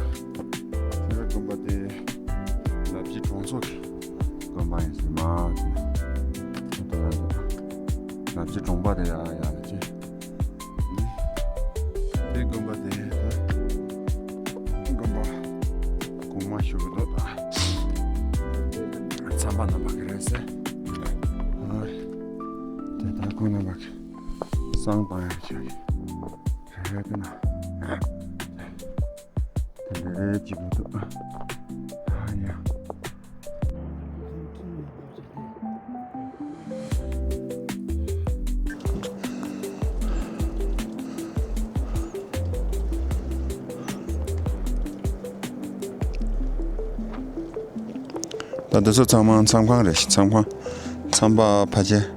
ཆོས་ར་དགོན་པ་དེ་ལ་ཕྱི་གྲོང་ཚོ་གི་དགོན་པ་ཡིན་ཟེར་མ། དེ་ལ་ཕྱི་གྲོང་པ་དེ་ཡ་ཡ་ལ་ཅི། དེ་དགོན་པ་དེ་ད་དགོན་པ་གོང་མ་ཞུ་གི་འདུག་ད་ཚང་པ་རྣམ་པ་གི་རེད་ཟེར། ཨ། དེ་ད་ཁོང་རྣམ་པ་གི་བསང་བཏང་ཡག་བྱ་གི་རེད་པས་ན། དེ་འདྲ་རེད་ཅིག་མི་འདུག་ཨ་ཡ། ད་འདི་ཚོ་ཚང་མ་མཚམས་ཁང་རེད། མཚམས་ཁང་། མཚམས་པ་ཕལ་ཆེར་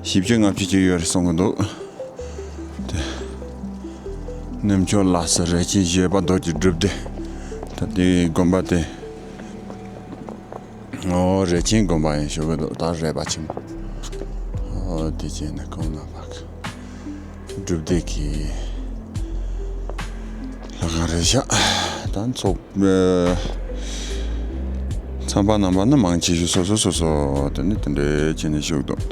བཞི་བཅུ་ལྔ་བཅུ་ཅིག་ཡོད་རེད་གསུང་གི་འདུག་དེ་ནུབ་ཕྱོགས་ལ་སོགས་རེ་ཆེན་བཞེད་པ་རྡོ་རྗེ་སྒྲུབ་སྡེ། ད་དེའི་དགོན་པ་དེ། ཨོ་རས་ཆེན་དགོན་པ་ཡིན་ཞུ་གི་འདུག་ད་རས་པ་ཆེན་པོ། ཨོ་དེ་བྱས་ནས་ཁོང་རྣམ་པ་གི་སྒྲུབ་སྡེ་གི་ལྷ་ཁང་རེད་ཤག་ད་ཚོགས་མཚམས་པ་རྣམ་པ་ནི་མང་ཆེ་ཤོས་སོ་སོ་སོ་སོ་དེ་ནི་དེ་འདྲའི་བྱས་ནས་བཞུགས་འདུག་ད།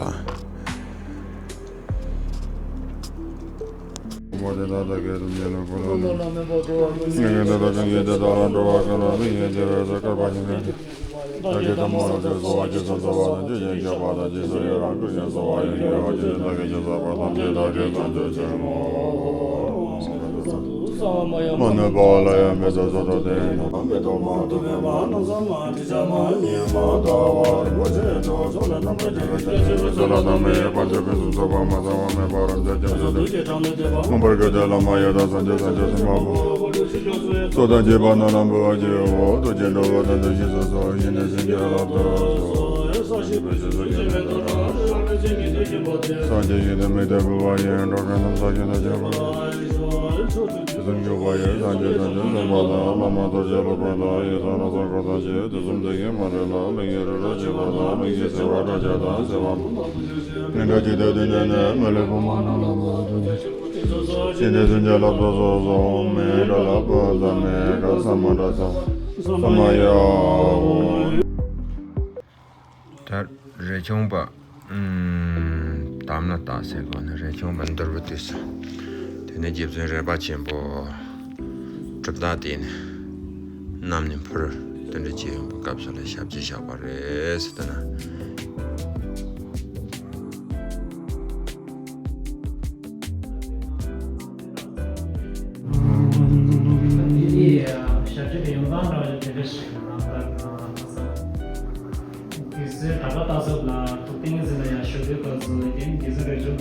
མངོན་པར་དགའ་བདེ་བླ་མ་ཡི་དྭགས་སངས་རྒྱས་སངས་རྒྱས་སེམས་དཔའ་པོ། སྲོག་དང་བཅས་པ་རྣམས་ལ་འབུལ་བར་བགྱིའོ། ཐུགས་རྗེས་འགྲོ་བ་ཐམས་ཅད་ཞི་སོ་སོ། ཡེ་ནས་སེམས་ཅན་བསླབ་ཏུ་གསོལ། སངས་རྒྱས་ཀྱི་ཐུགས་ཀྱིས་མི་འདའ་བར་ཡང་འགྲོ་དྲུག་ནམ་མཁའ་ཁྱབ་བདག་ཅག་དཔའ་བོས། དུས་གསུམ་འཇུག་པ་ཡི་སངས་རྒྱས་བྱང་ཆུབ་སེམས་དཔའ་དང་། བླ་མ་རྡོ་རྗེ་སློབ་དཔོན་དང་། ཡི་དམ་ལྷ་ཚངས་འཁོར་ཐམས་ཅད་དུས་གསུམ་བདེ་བའི་མ་ལུས་ལ། ལྷུན་གྱིས་གྲུབ་པར་བྱེད་པ་དང་། ལྷུན་གྱིས་བརྩེ་བར་སྐྲག་བྱ་དང་། བརྩེ་བ་མེད་པར་སྐྲག་བྱ་དང་། ལྷུན་གྲུབ་ཀྱི་དོན་དུ་གནས་ནས་མི་ལུས་པོ་མ་རྣམས་ལ་ཕན་པའི་ཕྱིར། ཞི་བདེའི་སེམས་ཅན་བསླབ་ཏུ་གསོལ། གསོལ་བ་སྨོན་ལམ་འབུལ་ཟབ་མོའི་བཀའ་ཟབ་མོ་གྲྭ་ཚང་ས་མ་ཡ། ད་རས་ཆུང་པ། ཨུམ། དམ་ལ་བཏགས་ཟེར་གོ་ནི་རས་ཆུང་པ་འདུར་བུ་དུས་སུ། དེ་ནས་རྗེ་བཙུན་རས་པ་ཆེན་པོ། གྲུབ་རྟགས་དེ་ནི། བསྣམས་ནས་འཕུར། དེ་འདྲ་བྱེད་ཡོང་པའི་སྐབས་སུ་ལ་ཞབས་ཕྱི་བཞག་པ་རེད་ཟེར་ལྟ་ན། དེ་ནི་ཞབས་ཕྱི་དེ་ཡོང་སྟངས་འདྲ་བ་དེ་འདྲ་ཞིག་རྣམ་ཐར་དང་ལྷག་བསམ། དགེ་ཚུལ་གྲྭ་པ་ལྟ་སོགས་ལ་ཐུགས་རྟེན་ཟིན་ལ་ཡང་ཞུ་དུས་སྐབས་སུ་རྒན་དགེ་ཚུལ་རས་ཆུང་པ། ད་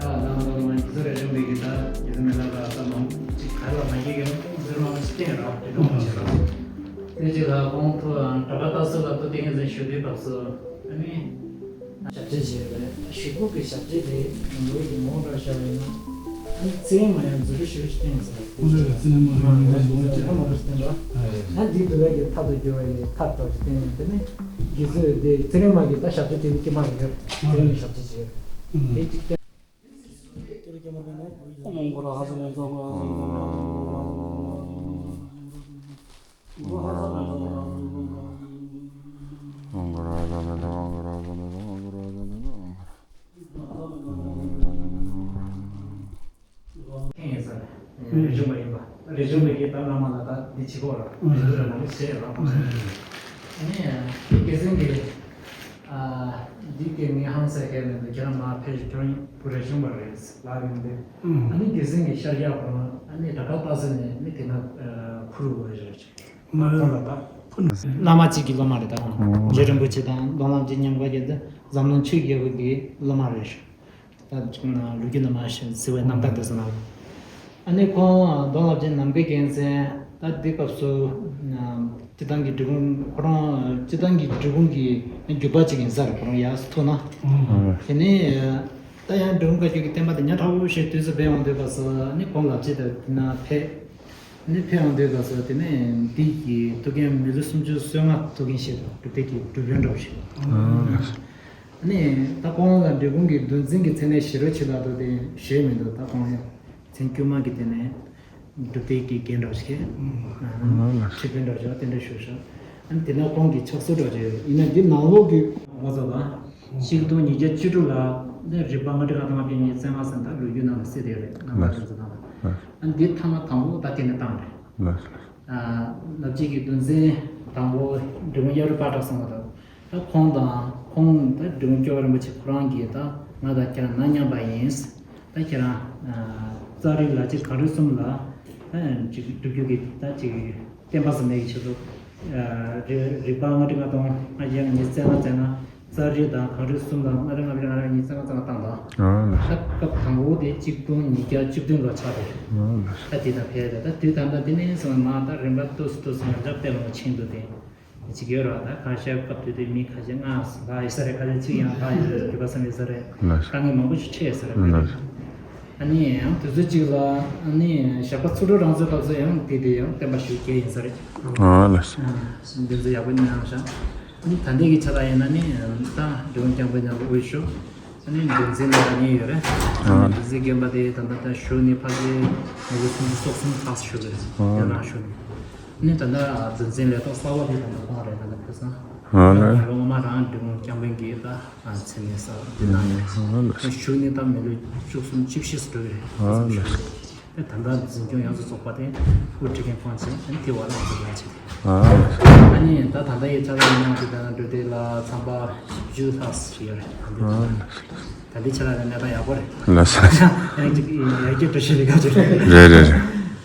ལམ་ལ་མ་དགེ་ཚུལ་རས་ཆུང་པའི་གི་ད་དགེ་ཚུལ་མི་ལ་ལ་ད་མང་ཅིག་ག་ལ་མ་སྐྱེས་གི་ཟུར་མང་ཅིག་བསྟན་རོགས་དེ་འདྲ་མ་བྱེད་རོགས། དེ་ཅིག་ལ་ཁོང་ཐུགས་གྲྭ་པ་ལྟ་སོགས་ལ་ཐུགས་རྟེན་ཟིན་ཞུ་དུས་སྐབས་སུ་ཨ་ནི། ཞབས་ཕྱི་བྱས་པ་རེད། ཞུ་སྒོ་གི་ཞབས་ཕྱི་དེ་ནང་ལོགས་ཀྱི་ངོ་སྤྲོད་བྱ་བ་ཡིན་ན། ཨ་ནི་ཚེ་རིང་མ་ཡང་མཛུབ་ཞུ་ཞུ་བསྟན་ཟེར། ཨ་ནི་ཚེ་རིང་མ་ཡང་མཛུབ་ཞུ་བསྟན་པ། ཨ་འདི་འདུལ་བའི་གི་ཐབས་དང་འགྱུར་བ་ཡི་ཐབས་དང་བསྟན་ནས་དེ་ནི་དགེ་ཚུལ་དེ་ཚེ་རིང་མ་གི་ད་ཞབས་ཕྱི་དེ་ནི་ཀྱེ་མ་རེད། ཚེ་རིང་མའི་ཞབས་ཕྱི་བྱས། དེ་གཅིག་བསྟན། ཐེངས་ཡིན་ས་རེད། རས་ཆུང་པ་ཡིན་པ། རས་ཆུང་པའི་གི་ད་བླ་མ་ལ་ད་འདི་བྱེད་དགོས་ར། འདི་ཚོ་ར་ནང་བཞིན་བྱེད་ར། ཨ་ནི་དགེ་མཚན་གྱི། ཨ། འདི་སྐད་ངས་ཧང་སང་སྐད་མེད་འདུག་ཁྱེད་རང་མ་ཕེབས་ཤིག་ཁྱོད་རང་བུ་རས་ཆུང་པ་རེད་ལབ་ཡོང་དུས། ཨ་ནི་དགེ་མཚན་གྱི་ཤར་རྒྱག་ཁོ་རང་ཨ་ནི་དྲ་གྲགས་སྟག་ཚང་ནས་ནི་དེ་ན་ཁུར་དགོས་རེད། ཁོ་ལ་ད། བླ་མ་གཅིག་གི་སློབ་མ་རེད་ད་ཁོང་། རྗེ་རིན་པོ་ཆེ་དང་མདོ་ལམ་རྗེ་ཉམས་མཁར་རྒྱལ་དེ་འཛམ་གླིང་ཆོས་རྒྱལ་པོ་གི་སློབ་མ་རེད། ད་ལོ་རྒྱུས་ནང་མ་ཞིག་ཟེར་བའི་རྣམ་ཐར་དེ་ཚོ་ནང་། ཨ་ནི་ཁོང་མདོ་ལམ་རྗེ་ནམ་མཁའི་རྒྱལ་མཚན་ད་འདི་སྐབས་སུ། སྤྱིར་བཏང་གི་འབྲི་གུང་ཁོ་རང་སྤྱིར་བཏང་གི་འབྲི་གུང་གི་བརྒྱུད་པ་གཅིག་ཡིན་ས་རེད་ཁོ་རང་ཡག་སུ་ཐུག་ན། དེ་ནས། ད་ཡང་འབྲི་གུང་བཀའ་བརྒྱུད་ཀྱི་བསྟན་པ་དེ་ཉག་ཕྲ་བོ་ཞིག་དུས་སུ་སྦས་ཡོང་དུས་སྐབས་སུ་ནི་ཁོང་ལབ་ཅིག་དེ་ན་ཕེབས། ནི་ཕེབས་ཡོང་དུས་སྐབས་སུ་དེ་ནས་འདི་གི་ཐུའུ་བཀྭན་མི་ལོ་སུམ་ཅུ་སོ་ལྔ་ཐུའུ་བཀྭན་བཤད་འདུག་སྒྲུབ་སྡེ་གི་སྒྲུབ་དཔོན་འདྲ་བོ་ཞིག་ནི་ད་ཁོང་ལ་འབྲི་གུང་གི་འདུལ་འཛིན་གྱི་མཚན་གནས་བཞེས་རོགས་བྱེད་ལབ་འདུག་དེ་བཞེས་མི་འདུག་ད་ཁོང་ཡང་མཚན་དཀྱུས་མ་གི་དེ་ནས་སྒྲུབ་སྡེ་གི་འགན་འདྲ་བོ་ཞིག་ཁྱེར། ཁྲི་དཔོན་འདྲ་བོ་ཞིག་དེ་འདྲ་བཞུགས་ཤག་ཨ་ནི་དེ་ནས་ཁོང་གི་ཕྱག་སྲོལ་འདྲ་བོ་ཅིག་ཡོད། ཡིན་ན་འདི་ནང་ལོགས་ཀྱི་ངོ་ཚ་ལ་གཅིག་སྟོང་ཉིས་བརྒྱ་བཅུ་དྲུག་ལ་ནི་རིག་པ་ལྔ་སྤྲུལ་ལྔ་སྟོང་ལྔ་བརྒྱ་ཉེར་ལྔ་ཟེར་ད་ལོ་རྒྱུས་ནང་ལ་གསལ་བསྡད་ཡོད་རེད། རྣམ་པ་ལགས། དེ་ཚོ་དང་ལགས། ཨ་ནི་འདི་ཐ་མ་དང་པོ་ད་དེ་ནས་བཏང་རེད། ལགས། ལབ་ཅིག་གི་འདུལ་འཛིན་དང་པོ་འབྲི་གུང་གཡག་རུ་དཔལ་གྲགས་ཟེར་བ་དང་། ད་ཁོང་དང་ཁོང་ད་འབྲི་གུང་སྐྱོབ་པ་རིན་པོ་ཆེ་ཁོ་རང་གིས་ད་ང་དང་ཁྱེད་རང་ན་མཉམ་པ་ཡིན། ད་ཁྱེད་རང་ཙཱ་རི་ལ་ཅིག་གངས་རི་གསུམ་ལ་ད་ཅིག་སྒྲུབ་རྒྱུ་གི་ད་ཅིག་བསྟན་པ་ཟེར་ནས་ཀྱི་ཆེད་དུ་རི་རིག་པ་ལྔ་སྤྲུལ་ལྔ་སྟོང་ལྔ་བརྒྱ་ཉེར་ལྔ་བཙལ་ན། ཙཱ་རི་དང་གངས་རི་གསུམ་དང་ལྔ་སྤྲུལ་ལྔ་བརྒྱ་ལྔ་བརྒྱ་ཉེར་ལྔ་བཙལ་ན་བཏང་དང་། ཨ་ལགས། ད་སྐབས་དང་པོ་དེ་གཅིག་སྟོང་ཉིས་བརྒྱ་བཅུ་བདུན་ལོ་ཆགས་རེད། ཨ་ལགས། ད་དེ་དང་ཕལ་ཆེར་ད་དུས་ད་ལྟ་དེ་ནས་བཟུང་མ་ད་རིམ་པ་ཏོག་ཙམ་ཏོག་ཙམ་ཡང་བསྐྱར་དཔེ་ལོངས་ཆེན་འདུག་སྟེ། ཅིག་ཡོད་ར། ད་ཁ་ཤས་སྐབས་དེ་དུས་མི་ཁ་ཤས་ལྔ་ལྷག་ཡོད་ས་རེད། ཁ་ཤས་གཅིག་ཡང་ལྷག་ཡོད་རེད། དགེ་བ་བསམ་ཡོད་ས་རེད། ལགས་སོ། དཀའ་ངལ་མང་པོ་ཞིག་འཕྲད་ཡོད་ས་རེད། ལགས་སོ། ཨ་ནི་ཡང་དུས་ཚོད་གཅིག་ལ་ཨ་ནི་ཞག་པ་ཚུགས་སྤྲོ་རང་ཚོའི་སྐབས་སུ་ཡང་དེ་དེ་ཡང་བསྟན་པ་ཞུ་མཁན་ཡིན་ས་རེད། ཨ་ལགས་སོ། ཨ་འདི་ཚོ་ཡག་པོ་ཉན་ཡང་ཤག་ཨ་ནི་ད་ལྟའི་གི་ཆ་ལ་ཡིན་ན་ནི་ད་འབྲི་གུང་སྐྱབས་མགོན་མཉམ་པོ་དབུ་བཞུགས། ཨ་ནི་འདུལ་འཛིན་ལ་གཉིས་ཡོད་རེད། ཨ་ནི་འདུལ་འཛིན་དགོན་པ་དེ་ད་ལྟ་ད་བཞུགས་ནས་ཕལ་ཆེར་ང་ཚོ་སུམ་ཅུ་སོ་གསུམ་ལྷག་བཞུགས་རེད། ཨ་ཡང་རང་བཞུགས་ནས། ཨ་ནི་ད་ལྟ་འདུལ་འཛིན་ལས་ཐོག་གསར་པ་དེ་ད་ལྟ་གཏོང་རེད། ད་ལྟ་ཕུལ་སོང་། ཨ་ལགས། ང་ལོ་སྔོན་མ་རང་འབྲི་གུང་སྐྱབས་མགོན་གྱིས་ད་མཚན་གནས་གསར་པ་དེ་གནང་ཡོད། ཨ་ལགས། བཞུགས་ནས་ད་མི་ལོ་བཅུ་གསུམ་བཅུ་བཞི་ཙམ་འགྲོ་གི་རེད། ཨ་ལགས། དེ་ད་ལྟ་འཛིན་སྐྱོང་ཡོངས་སུ་རྫོགས་པ་དེ་དབུ་ཁྲིད་མཁན་ཁོང་བྱས། ཨ་ནི་དེ་བར་ལ་ང་ཚོ་ལ་བྱེད། ཨ་ནི་ད་ད་ལྟ་ཡི་ཆ་ལ་ཡིན་ན་དེ་ད་ལྟ་འགྲོ་དེ་ལ་ཚན་པ་བཞི་བཅུ་ལྷག་ཞིག་ཡོད་རེད། ད་ལྟའི་ཆ་ལ་ད་ལྟའི་ཆ་ལ་ཡང་གནས་སྟངས་ཡག་པོ་རེད། ལགས་སོ། ཡང་ཅིག་ཡར་རྒྱས་འགྲོ་བཞིན་པའི་སྐབས་ཅིག་རེད། རེད་རེད་རེད།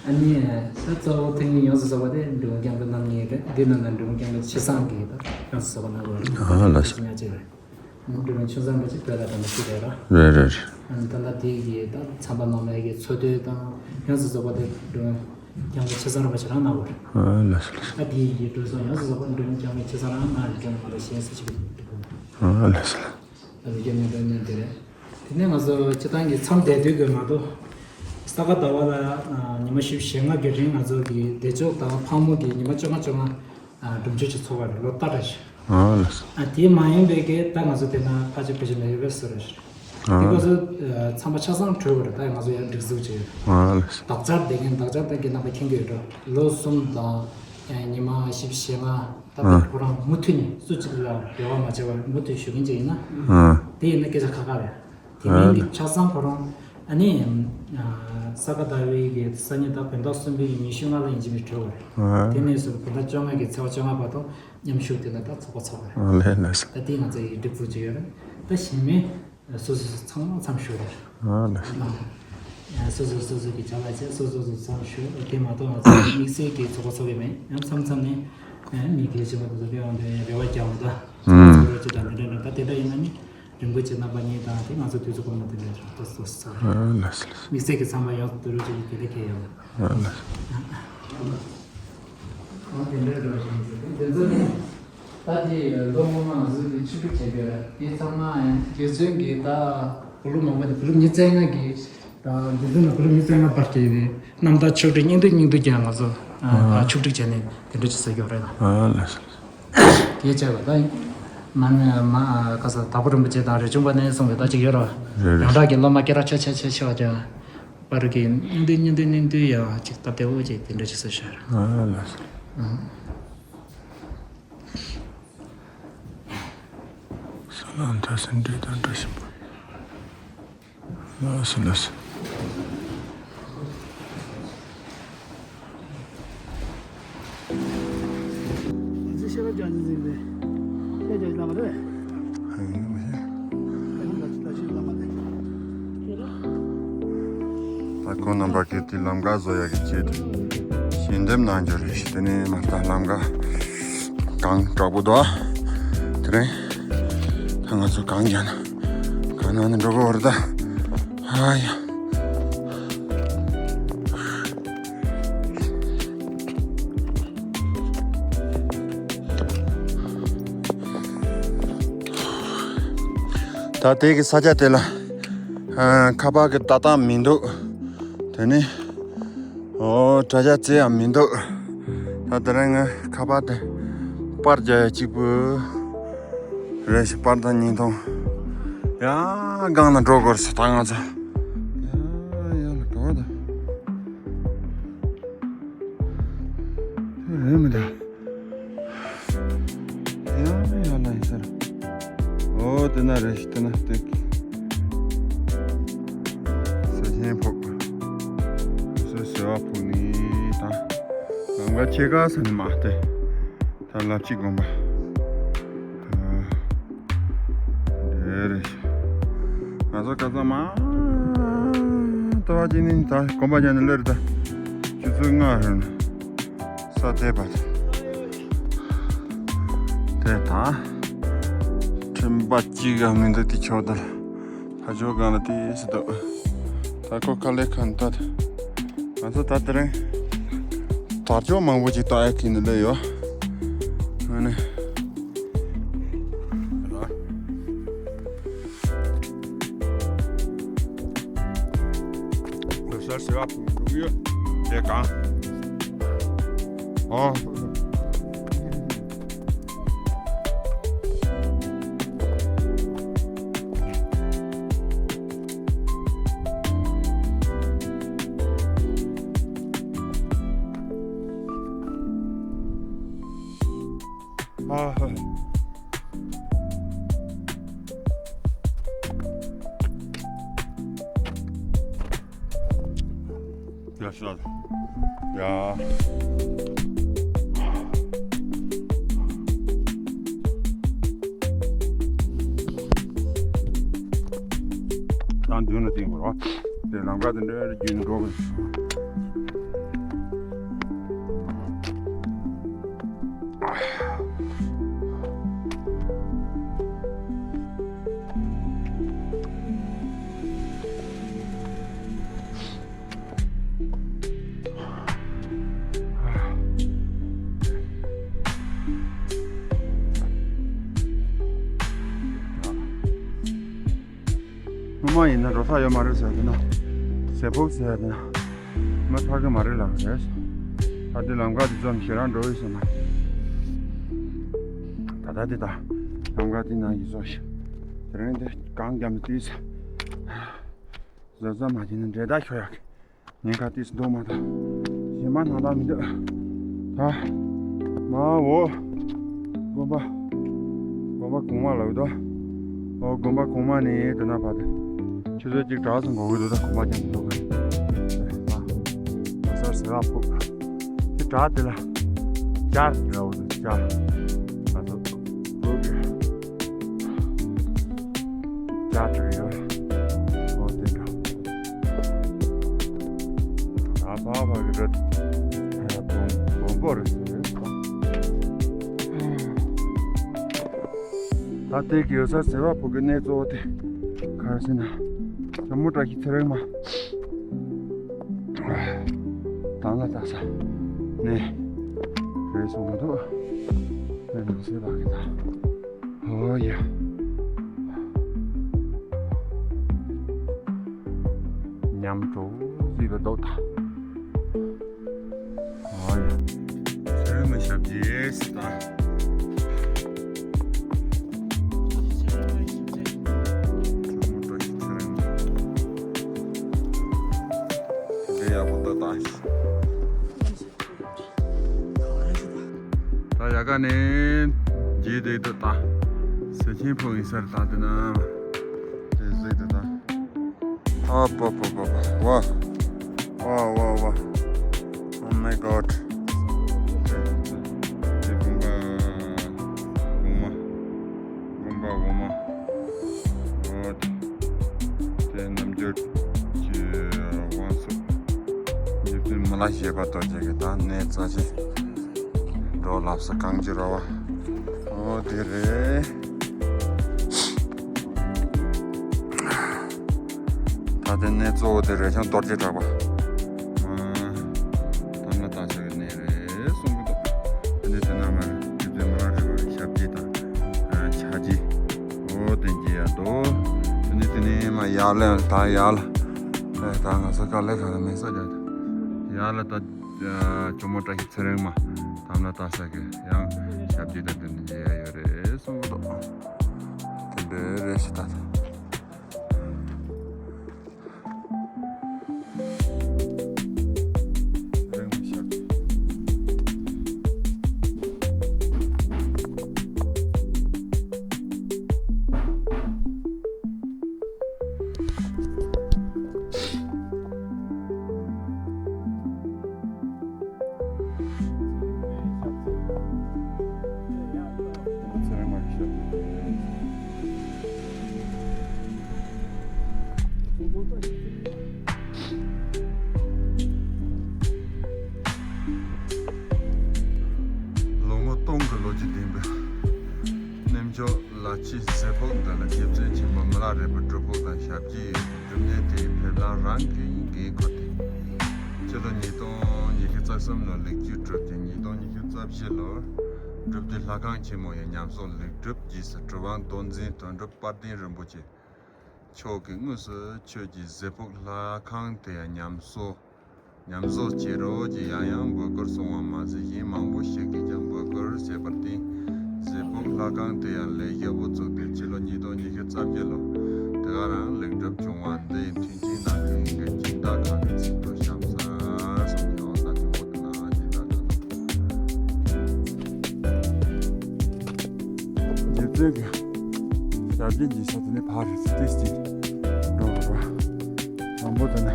ཨ་ནི་ད་གཙོ་བོ་དེ་ཡོངས་སུ་རྫོགས་པ་དེ་འབྲི་གུང་སྐྱབས་མགོན་རྣམ་གཉིས་རེད། འདི་ནང་ན་འབྲི་གུང་སྐྱབས་མགོན་ཆེ་ཚང་གིས་ད་ཡོངས་སུ་རྫོགས་པ་གནང་དགོས་རེད། ཨ་ལགས་སོ། ཉག་གཅིག་རེད། འབྲི་གུང་ཆུང་ཚང་རིན་པོ་ཆེ་བོད་ལ་ད་ནི་ཤི་རེད་ར། རེད་རེད་རེད། ཨ་ནི་ད་ལྟ་དེ་གི་ད་ཚན་པ་ནང་ལ་གི་འཚོ་སྡོད་དང་ཡོངས་སུ་རྫོགས་པ་དེ་འབྲི་གུང་སྐྱབས་མགོན་ཆེ་ཚང་རིན་པོ་ཆེ་རང་གནང་བ་རེད། ཨ་ལགས་སོ་ལགས་སོ། ད་དེ་གི་འགྲོ་སོང་ཡོངས་སུ་རྫོགས་པ་འབྲི་གུང་སྐྱབས་མགོན་ཆེ་ཚང་རང་གནང་ཡོད་ཀྱང་མ་རེད། གཞན་སུ་ཞིག་གི་འགྲོ་གི་མ་རེད། ཨ་ལགས་སོ་ལགས། ད་ལོ་རྒྱུས་ནས་འགྲོ་ཉན་དེ་རེད། དེ་ནས་ང་ཚོ་སྤྱི་བཏང་གི་མཚམས་བསྡད་དུས་དགོས་མ་གཏོགས། ས་ག་ཟླ་བ་ལ་ཉི་མ་བཞི་བཅུ་ཞེ་ལྔ་གི་རིང་ང་ཚོ་གི་བདེ་མཆོག་དང་ཕག་མོ་གི་ཉི་མ་བཅོ་ལྔ་བཅོ་ལྔ་སྒྲུབ་མཆོད་ཅིག་ཚོགས་པ་རེད། ལོ་ལྟར་རེད། ཨ་ལགས་སོ། ཨ་དེ་མ་ཡིན་པའི་གི་ད་ང་ཚོ་དེ་ན་ཕལ་ཆེར་ཕལ་ཆེར་ནས་ཡོད་པའི་བཟོ་རེད། ཨ་དེ་ག་ཚོད་ཚང་མ་ཆ་ཚང་གྲོལ་བ་རེད། ད་ང་ཚོ་ཡང་སྒྲིག་འཛུགས་བྱས་ཡོད། ཨ་ལགས་སོ། དག་ཆར་བསྡད་མཁན་དག་ཆར་ད་གི་རྣམ་པ་མཁྱེན་གྱི་ཡོད་འགྲོ། ལོ་གསུམ་དང་ཉི་མ་བཞི་བཅུ་ཞེ་ལྔ་ད་ཨ་ཁོ་རང་མུ་མཐུད་ནས་སུ་གཅིག་ལ་འབྲེལ་བ་མ་བྱས་པར་མུ་མཐུད་ཞུ་མཁན་ཅིག་ཡིན་ན། ཨ་དེ་ཡིན་ན་སྐད་ཆ་ཁ་ཁ་རེད། དེ་མིན་གྱི་ཆ་ཚང་ཁོ་རང་ཨ་ནི་ས་ག་ཟླ་བའི་གི་སང་ཉིན་ད་བོད་ཟླ་གསུམ་པའི་གི་ཉི་ཤུ་ལྔ་ལ་ཡིན་གཅིག་མིན་གྲོལ་བ་རེད། དེ་ནས་བཟུང་བོད་ཟླ་བཅོ་ལྔ་གི་ཚེས་པ་བཅོ་ལྔ་བར་དུ་མཉམ་ཞུགས་དེ་ལ་ད་ཚོགས་པ་ཚོགས་པ་རེད། ད་དེ་ང་ཚོ་ཡི་སྒྲིག་འཛུགས་ཅིག་ཡོད་རེད། ད་གཞན་མི་སོ་སོ་སོ་ཚང་མ་མཚམས་ཞུགས་རེད། སོ་སོ་སོ་སོ་གི་བྱ་བ་བྱས། སོ་སོ་སོ་མཚམས་ཞུགས། དེ་མ་གཏོགས་ང་ཚོ་དམིགས་བསལ་གྱི་ཚོགས་པ་ཚོགས་ཀྱི་མེད། ཡང་མཚམས་མཚམས་ནས་མི་སྒེར་ཆེན་པོ་དེ་ཚོ་ཕེབས་ཡོང་དུས་རེ་བ་རྒྱག་འོང་ད་ཚོགས་པ་ཚོགས་རོགས་ཅིག་དང་འདི་འདྲ་འདྲ་ད་དེ་འདྲ་ཡིན་ན་ནི། རིན་པོ་ཆེ་རྣམ་པ་གཉིས་དང་དེ་ང་ཚོ་དུས་ཚོད་སྐོར་ན་དེ་འདྲ་ཏོག་ཙམ་ཏོག་ཙམ་ཚར། ཨ་ལགས་སོ་ལགས་སོ། དམིགས་བསལ་གྱི་ཚང་མ་ཡོངས་སུ་དུ་རུ་ཅིག་གི་དེ་འདྲ་ཁེལ་ཡོད། ཨ་ལགས་སོ། ཨ་དེ་འདྲ་འགྲོ་བཞིན་ཡོད། དེ་ཚོ་ནི་ད་དེ་ལོ་སྔོན་མ་ང་ཚོ་དེ་ཆིབས་སྒྲིག་བྱས་ཡོད་རེད། དེ་ཚང་མ་ཡང་དགེ་བཙུན་གྱི་ད་དགུ་ལོ་མང་པོ་དེ་དགུ་ལོ་ཉི་ཤུ་རྩ་ལྔ་གི་ད་དགེ་བཙུན་ལ་དགུ་ལོ་ཉི་ཤུ་རྩ་ལྔ་བར་སྐྱེས་པའི་རྣམ་ཐར་ཆོག་སྒྲིག་སྙིང་བསྡུས་སྙིང་བསྡུས་ཀྱང་ང་ཚོ་ཨ་ཆིབས་སྒྲིག་བྱས་ནས་དེ་འདྲ་ཅིག་བཟོས་ཡོད་རེད། ཨ་ལགས་སོ། དེའི་ཆེད་ལ་ད་མ་ནས་མ་ག་ས་དྭགས་པོ་རིན་པོ་ཆེ་དང་རས་ཆུང་པ་ནས་གསུངས་པའི་ད་ཅིག་ཡོད་ར། རེད་རེད། ཡོངས་གྲགས་ཀྱི་སློབ་མ་སྐད་གྲགས་ཆེ་ཆེ་ཆེ་ཆེ་བ་ཀྱང་པར་གྱི་སྙིང་བསྡུས་སྙིང་བསྡུས་སྙིང་བསྡུས་ཡང་ཅིག་སྟབས་བདེ་བོ་ཅིག་དེ་འདྲ་ཅིག་བཟོས་ཤག་ཨ་ལགས་སོ། ཨང་། ས་ལམ་མཐའ་སྲིན་འདྲེ་དང་འདྲ་ཞིམ་པོ། ལགས་སོ་ལགས་སོ། ང་ཚོས་ཤེས་རབ་རྒྱ་མཚོ་འཛིན་པའི་ཤེས་རྒྱ་བླ་མ་རེད། ཧ་ཡིན་མི་ཤེས། ད་ཡིན་ལ་ལ་ཤེས་བླ་མ་རེད། ད་ཁོང་རྣམ་པ་གིས་དེ་ལམ་ཀ་བཟོ་ཡག་གི་ཆེད་དུ་ཞལ་འདེབས་གནང་རྒྱུ་རེད། དེ་ནས་མ་ལྟ་ལམ་ཀ་གང་དྲག་པོ་འདུག་དེ་རིང་ད་ང་ཚོ་གང་རྒྱག་ན། གང་ན་ནི་འགྲོ་གི་བར་ད། ཨ་ཡ། ད་དེ་གི་ས་ཆ་དེ་ལ་ ཨ། ཁ་པར་གྱི་ཏག་ཏག་མི་འདུག་དེ་ནས། ཨོ། དྲ་རྒྱ་རྩེ་ཡང་མི་འདུག་ད་དེ་རིང་ང་ཁ་པར་དེ་པར་རྒྱག་ཡ་གཅིག་པུ་རེད་ཤག་པར་དང་བརྙན་ཐུང་། ཡ། སྒང་ལ་འགྲོ་དགོས་ཟེར། ད་ང་ཚོ། ཡ། ཡ་ལ་ག་བ་ད། དེ་རེད་མི་འདུག་ཡང་ཡང་ལ་ཡིན་ཟེར། ཨོ། དེ་ན་རེ་ཞིག་དེ་ན་སྟེགས། ས་ཆེན་ཕུག་སོ་སོ་བ་ཕུག་ནི་ད། ལམ་ཁ་ཕྱེད་ཀ་ས་ནི་མ་སྟེ། ད་ལབ་ཅིག་དགོན་པ། ཨ། དེ་རེ་ཞིག་ང་ཚོ་ཁ་སང་མ། ལྟ་བ་ཅི་ནི་ད་དགོན་པ་ཉན་ནི་ལོས་རེད་ད། ཆུ་ཚོད་ལྔ་རེད་ན། ས་དེ་བར། དེ་དང་། ཁྲིམས་པ་གཅིག་ག་མི་འདུག་དེ་ཕྱོགས་དེར། ཕ་ཇོ་སྒང་ལ་དེ་སི་འདུག་ད་ཁོ་ཁ་ལས་ཁ་འདུག་ང་ཚོ་ད་དེ་རིང་དར་ལྕོག་མང་པོ་ཅིག་བཏགས་ཡག་གི་ནི་ལོས་ཡོད། ཨ་ནི། ལོ་སར་སེ་བ་ཕུག་འགྲོ་གི་ཡོད། དེ་གང་། ཨོ། ཨ་ཧ། ཡ་ཤ། ཡ། ད་མདུན་ལ་བསྟན་དགོས་རེད། དེ་ལམ་ཁ་དེ་འདྲ་རྒྱུན་འགྲོ་དགོས། སྔོན་མ་ཡིན་ན་འགྲོ་ས་ཡོད་མ་རེད་ཟེར་གི་ན། ཟས་ཕུག་ཟེར་གི་ན། མ་ཐག་གི་མ་རེད་ལབ་རེད། ད་དེ་ལམ་ཁ་དེ་ཙམ་ཞེ་དྲག་འགྲོ་ཡི་ཟེར་ན། ད་ལྟ་དེ་ད་ལམ་ཁ་དེ་ནང་གི་ཚོ་ཞིག་དེ་རིང་དེ་གང་རྒྱབ་ནས་དུས་ཟ་ཟ་མ་བྱས་ན་འདྲེ་ད་ཤོ་ཡག་གི་ཉེན་ཁ་ཏིས་འདུག་མ་ད། གཞན་པ་ནང་ལ་མི་འདུག་ད། མ་འོ། དགོན་པ། དགོན་པ་གོང་མ་ལ་འོ་དོ། འོ་དགོན་པ་གོང་མ་ནས་དེ་ན་བར་དུ། ཆུ་ཚོད་གཅིག་གྲགས་སུ་འགོར་གི་འདུག་ད་གོང་མ་ཀྱང་འདུག་གི་ད། ས་སེ་བ་ཕུག་དེ་གྲགས་དེ་ལ། ཅར་འདྲ་བོ་འདུག་ཅར། ང་ཚོ། འགྲོ་གི་ཅ་དྲི་ཡོད། འོ་དེ་འདྲ། ད་ཕ་ཕ་གི་རེད། བོན་བོན་པོ་རེད་ཟེར་རེད། ད་དེ་གི་ཡོད་ས་སེ་བ་ཕུག་གི་གནས་གཙོ་བོ་དེ་ག་རེ་ཟེར་ན། ཇོ་མོ་བཀྲ་ཤིས་ཚེ་རིང་མ། དང་ལ་ལྟ་ས་ནས་རེད་སོང་མི་འདུག་དེ་ནང་སེ་བ་གི་ད། ཨོ་ཡ། ཉམས་འགྲོ་ཟིག་ལ་འདུག་ད། ཨོ་ཡ། ཚེ་རིང་མ་ཞབས་རྗེས་ད། འདི་ཡག་པོ་འདུག་ད། ད་ཡ་ག་ནས་རྗེས་དེ་དུ་ད་ཟེར་ཆེན་ཕོ་ཡིན་སར་ད་དེ་ན་དེ་ཟེར་དུ་ད། ཨ་པ་པ་པ་པ། ཝ། ཝ་ཝ་ཝ། Oh my God. དེ་དགོན་པ་གོང་མ། དགོན་པ་གོང་མ། ཨོ། དེ་རྣམ་འགྱུར་གྱི་དབང་སོགས། རྗེ་བཙུན་མི་ལ་བཞད་པ་རྡོ་རྗེ་གི་ད་གནས་རྩ་ཆེ། འགྲོ་ལབ་ས་གངས་ཀྱི་ར་བ། ཨོ་དེ་རེད། ད་དེ་གནས་གཙོ་བོ་དེ་རེད་ཤང་རྡོ་རྗེ་གྲགས་པ། ཨ། ད་ནི་ད་ཆ་གི་གནས་རེད་གསུང་གི་འདུག་དེ་ནས་དེ་ན་མར་རྗེ་བཙུན་མི་ལ་རས་པ་ཞབས་རྗེས་དང་། ཨ། ཕྱག་རྗེས། ཨོ་དེ་འགྱེད་ཡ་འདུག་དེ་ནས་དེ་ནས་མ་ ཡར་ལེན་ད་ཡར་ལ། ཨེ་ད་ང་ཚོ་དཀའ་ལས་ཁག་ལ་མེད་ས་རྒྱ། ཡར་ལ་ད་ཇོ་མོ་བཀྲ་ཤིས་ཚེ་རིང་མ་དམ་ལ་ལྟ་ས་གི་ཡང་ཞབས་ཀྱི་ད་དེ་འདྲ་མཇལ་ཡ་ཡོད་རེད་གསུང་གི་འདུག་དེ་འདྲ་རེད་ཤི་ད། ལོ་ངོ་སྟོང་གི་ལོ་རྒྱུས་ལྡན་པའི་གནས་མཆོག་ལ་ཕྱི་ཟེ་ཕོག་འདི་ལ་རྗེ་བཙུན་ཆེན་པོ་མི་ལ་རས་པའི་སྒྲུབ་ཕུག་དང་ཞབས་ཀྱི་སྒྲུབ་གནས་དེའི་ཕེབས་ལམ་རང་གི་འགན་ཁུར་ཏེ། སྤྱི་ལོ་ཉིས་སྟོང་ཉི་ཤུ་རྩ་གསུམ་ལོར་ལེགས་བཅོས་གྲུབ་ཅིང་ཉིས་སྟོང་ཉི་ཤུ་རྩ་བཞི་ལོར་སྒྲུབ་བརྒྱུད་ལྷ་ཁང་ཆེན་མོ་ཡི་ཉམས་གསོག་ལེགས་གྲུབ་རྗེས་སུ་གྲུབ་དབང་མདོ་འཛིན་དོན་གྲུབ་དཔལ་ལྡན་རིན་པོ་ཆེ་མཆོག་གིས་དངོས་སུ་ཆོས་ཀྱི་ཟེ་ཕོག་ལྷ་ཁང་དེ་ཡང་ཉམས་གསོ་ཉམས་བཟོ་བྱེད་རོགས་ཀྱིས་ཡང་ཡང་འབོད་སྐུལ་སོང་བ་མ་ཟད་གཞན་མང་པོ་ཞིག་གིས་ཀྱང་འབོད་སྐུལ་བྱས་པར་བརྟེན་ཟེ་ཕོག་ལྷ་ཁང་དེ་ཡང་ལས་བཞི་པོ་བཙུགས་ཏེ་ཕྱི་ལོ་ཉིས་སྟོང་ཉི་ཤུ་རྩ་བརྒྱད་ལོར་དེ་ག་རང་ལེགས་གྲུབ་བྱུང་བ་འདི་མཐུན་རྐྱེན་དང་ལྷན་དུ་སྦྱིན་བདག་ཁག་གི་ཚིག་ཐོ་གཤམ་གསལ་སོགས་ཀྱི་འོག་ལ་དེ་འོག་ཏུ་ན་སྦྱིན་བདག་ཁག་དང་རྗེ་བཙུན་གྱི་ཞབས་ཀྱི་འཇིགས་ས་དེ་ནི་ཕར་རེད་ཏིས་ཏིས་འགྲོ་བ། དང་པོ་དེ་ནི།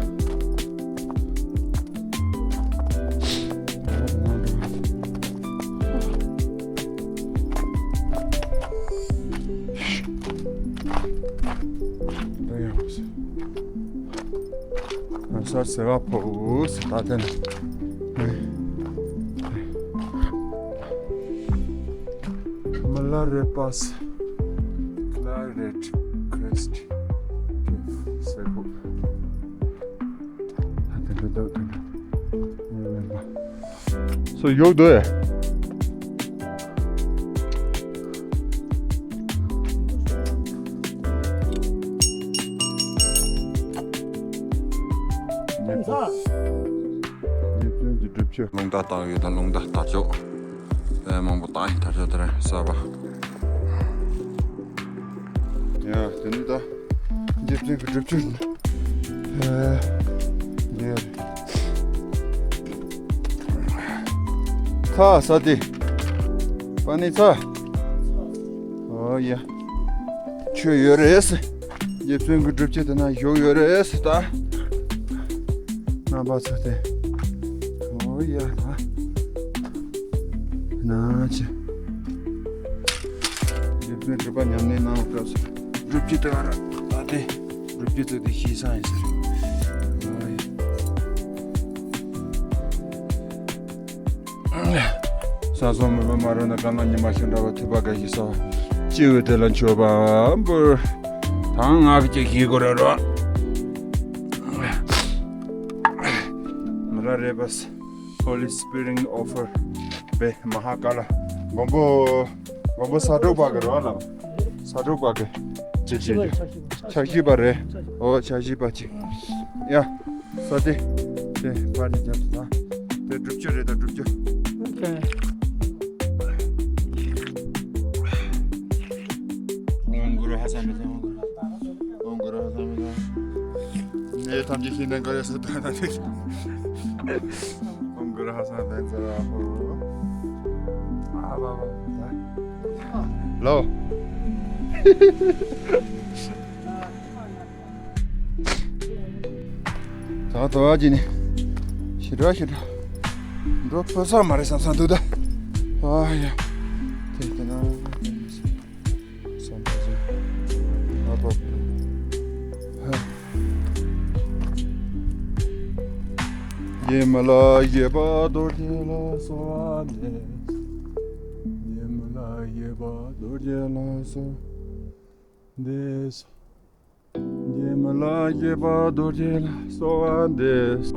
འདི་ཡང་། ས་ཟེ་བ་ཕོ་ཟེ་ད་དེ་ནི། མི་ལ་རས་པ་ཟེ། Claret Crest Cafe ཟེར་གོ། ད་དེ་འདྲ་འདུག་དེ་འདྲ། སོ་ཡོག་འདུག་ཨེ། ཉེ་ཚན་གྱི་སྒྲུབ་མཆོད། རླུང་རྟ་བཏང་ཡོད་དང་རླུང་རྟ་དར་ལྕོག་དེ་མང་པོ་བཏང་ཡིན། དར་ལྕོག་དེ་རེད་གསར་པ། ཡ་དེ་ནི་ད་རྗེ་བཙུན་གྱི་སྒྲུབ་མཆོད་ཨེ་འདི་ཡོད་རེད། ཚ་ས་དེ་པ་ནི་ཚ། ཨོ་ཡ། ཆོས་ཡོད་རེད་ཟེ། རྗེ་བཙུན་གྱི་སྒྲུབ་མཆོད་དེ་ན་བཞུགས་ཡོད་རེད་ཟེ་ད། རྣམ་པ་ཚོ་དེ། ཨོ་ཡ་ད། ན་ཆེ། རྗེ་བཙུན་སྒྲུབ་པ་ཉམས་ལེན་གནང་བའི་སྐབས་སུ་སྒྲུབ་ཀྱི་ལྟ་བ་ར་ད་དེ་སྒྲུབ་ཀྱི་ཚུལ་དེ་ཤེས་ས་ཡིན་ཟེར། ས་སོ་མི་བ་མ་རོ་ན་ཀ་ན་ཉི་མ་ཤིང་འདྲ་བ་ཐུབ་པ་ག་ཞིག་ས་སྤྱི་བོའི་དེ་ལ་མཆོད་པ་འབུལ། ད་ང་གི་ཅིག་ཤེས་དགོས་རེད་རོ། མི་ལ་རས་པ་ཟེ། Holy Spring Offer བེ་མ་ཧ་ཀ་ལ། མགོན་པོ། མགོན་པོ་ས་དྲུག་པ་གི་རོ་ལ། ས་དྲུག་པ་གི་ཅི་ཅི་ཅི། ཕྱག་བཞི་པ་རེད། ཨོ་ཕྱག་བཞི་པ་ཅིག་ཡ། ས་དེ། དེ་ཕར་ནས་རྒྱབ་སུ་ལ། དེ་སྒྲུབ་མཆོད་རེད་ད་སྒྲུབ་མཆོད། ཨོཾ་གུ་རུ་ཧ་ས་མི་ཐང་། ཨོཾ་གུ་རུ་ཧ་ས་མི་ཐང་། ནས་ཐམས་ཅད་ཤེས་ནས་ག་རེ་ཟེར་ད་ན་དེ། ཨོཾ་གུ་རུ་ཧ་ས་མི་ཐང་ཟེར་བ་ཧོ། ཨ་བ་བ། ལོ། ད་དོ་བ་ཅི་ནི། ཞི་དྲག་ཞི་དྲག་འགྲོ་ཕོད་ས་མ་རེད་བསམ་བསམ་འདུག་ད། ཨ་ཡ། དེ་དེ་ན། བསམ་པ་ཟེར། ཨ་པ། ཧ། ཡེ་མ་ལ་ཡེ་བ་རྡོ་རྗེ་ལ་གསོལ་བ་འདེབས། ཡེ་མ་ལ་ཡེ་བ་རྡོ་རྗེ་ལ་གསོལ་འདེབས། ཡེ་མ་ལ་ཡེ་བ་རྡོ་རྗེ་ལ་གསོལ་བ་འདེབས།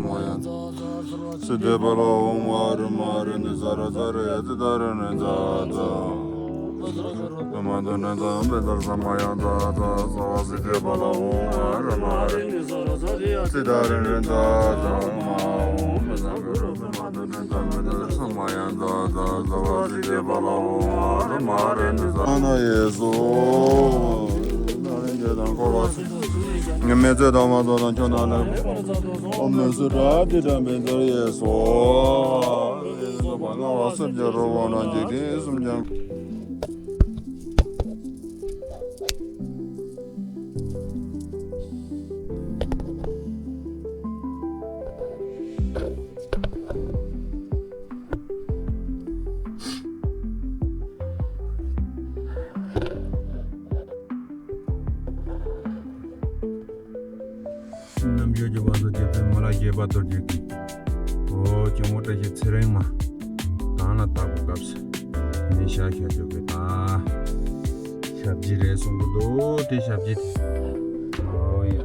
སིདྡྷི་ཕ་ལ་ཨོཾ་ཨ་རུ་མ་རུ་ནི་ཛ་ར་ཛ་རུ་ཡ་ཙི་ད་རུ་ནི་ཛ་ཛ། ཨ་མ་དུ་ནི་ཛ་བེ་ཛ་ར་ཛ་མ་ཡ་ཛ་ཛ་ཛ་བ། སིདྡྷི་ཕ་ལ་ཨོཾ་ཨ་རུ་ ཙི་ཏ་རེ་རེ་ཛ་ཛ་མ་ཨོཾ་མི་ཟ་ག་རུ་པི་མ་ཏ་རེ་ཏ་མི་ཏ་རེ་ས་མ་ཡ་ཛ་ཛ་ཛ་བ་ཙི་ཏེ་བ་ལ་ཨོཾ་ཨ་རུ་མ་རེ་ནི་ཛ་ན་ཡེ་སོ། ན་རེ་འགྱེད་དང་འཁོར་བ་སེལ། ངེས་མེད་ཚེ་དང་མ་ཚོགས་དང་ཁྱོད་ན་ལེགས། ཨོཾ་མི་སུ་ཏྲ་ཏི་ཏྲ་བཛྲ་ཡེ་སོ། ཡེ་སོ་བ་ལྔ་བ་སེལ་གྱི་རོ་བོ་ན་འཇིག་རྟེན་གསུམ་ཀྱང་། རྣམ་དཔྱོད་ཀྱི་བ་སོ་རྒྱལ་པོའི་མ་ལ་རྒྱས་པ་རྡོ་རྗེ་གིས། ཨོ་ཇོ་མོ་བཀྲ་ཤིས་ཚེ་རིང་མ། གང་ལ་བཏགས་པའི་སྐབས་སུ། འདི་ཤ་ཤ་ཅོ་གི་ད། ཞབས་ཕྱི་རེད་གསུང་གི་འདུག་དེ་ཞབས་ཕྱི་དེ། ཨོ་ཡ།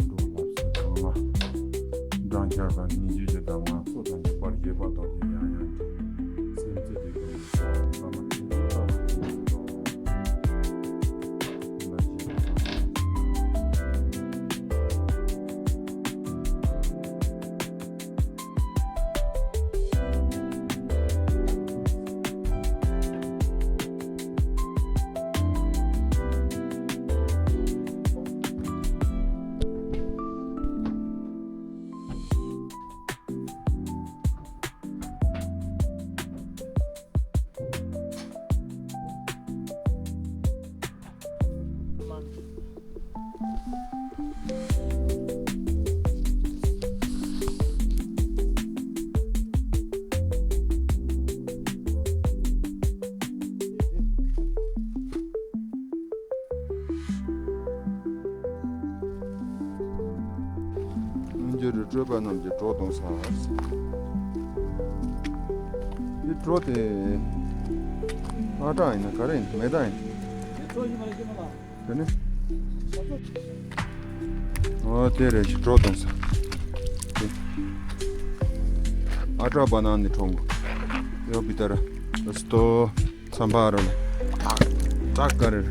འགྲོ་ལ་སོགས་གང་ལ། སྦྲང་ཆར་དང་ཉིན་རྒྱུན་གྱི་གདམས་ངག་སོགས་དང་མཉམ་པར་རྒྱས་པ་རྡོ་རྗེ་ཡང་ཡང་གིས། སེམས་རྩེ་གཅིག་ཏུ་ཡིད་ཆེས་པ་བླ་མ་ཆེན་པོ་ལྟ་བུ་ཞིག་ཏུ། མངོན་གྱུར་སྤྲོས་པ་རྣམས་ཀྱིས་གྲོགས་གཏོང་ས། འདི་གྲོགས་དེ། ཨ་གྲགས་ཡིན་ན་ག་རེ་ཡིན་མེ་སྟག་ཡིན། དེ་ནི། ཨོ་དེ་རེད་ཤི་གྲོགས་གཏོང་ས། དེ། ཨ་གྲགས་པ་ན་ནི་གྲོགས་གོ་ཡོ་བི་ཏ་ར། ཨ་སྟོ། ཚམ་པ་རོ་ལ། ཏག་ཏག་ག་རེ་རེད།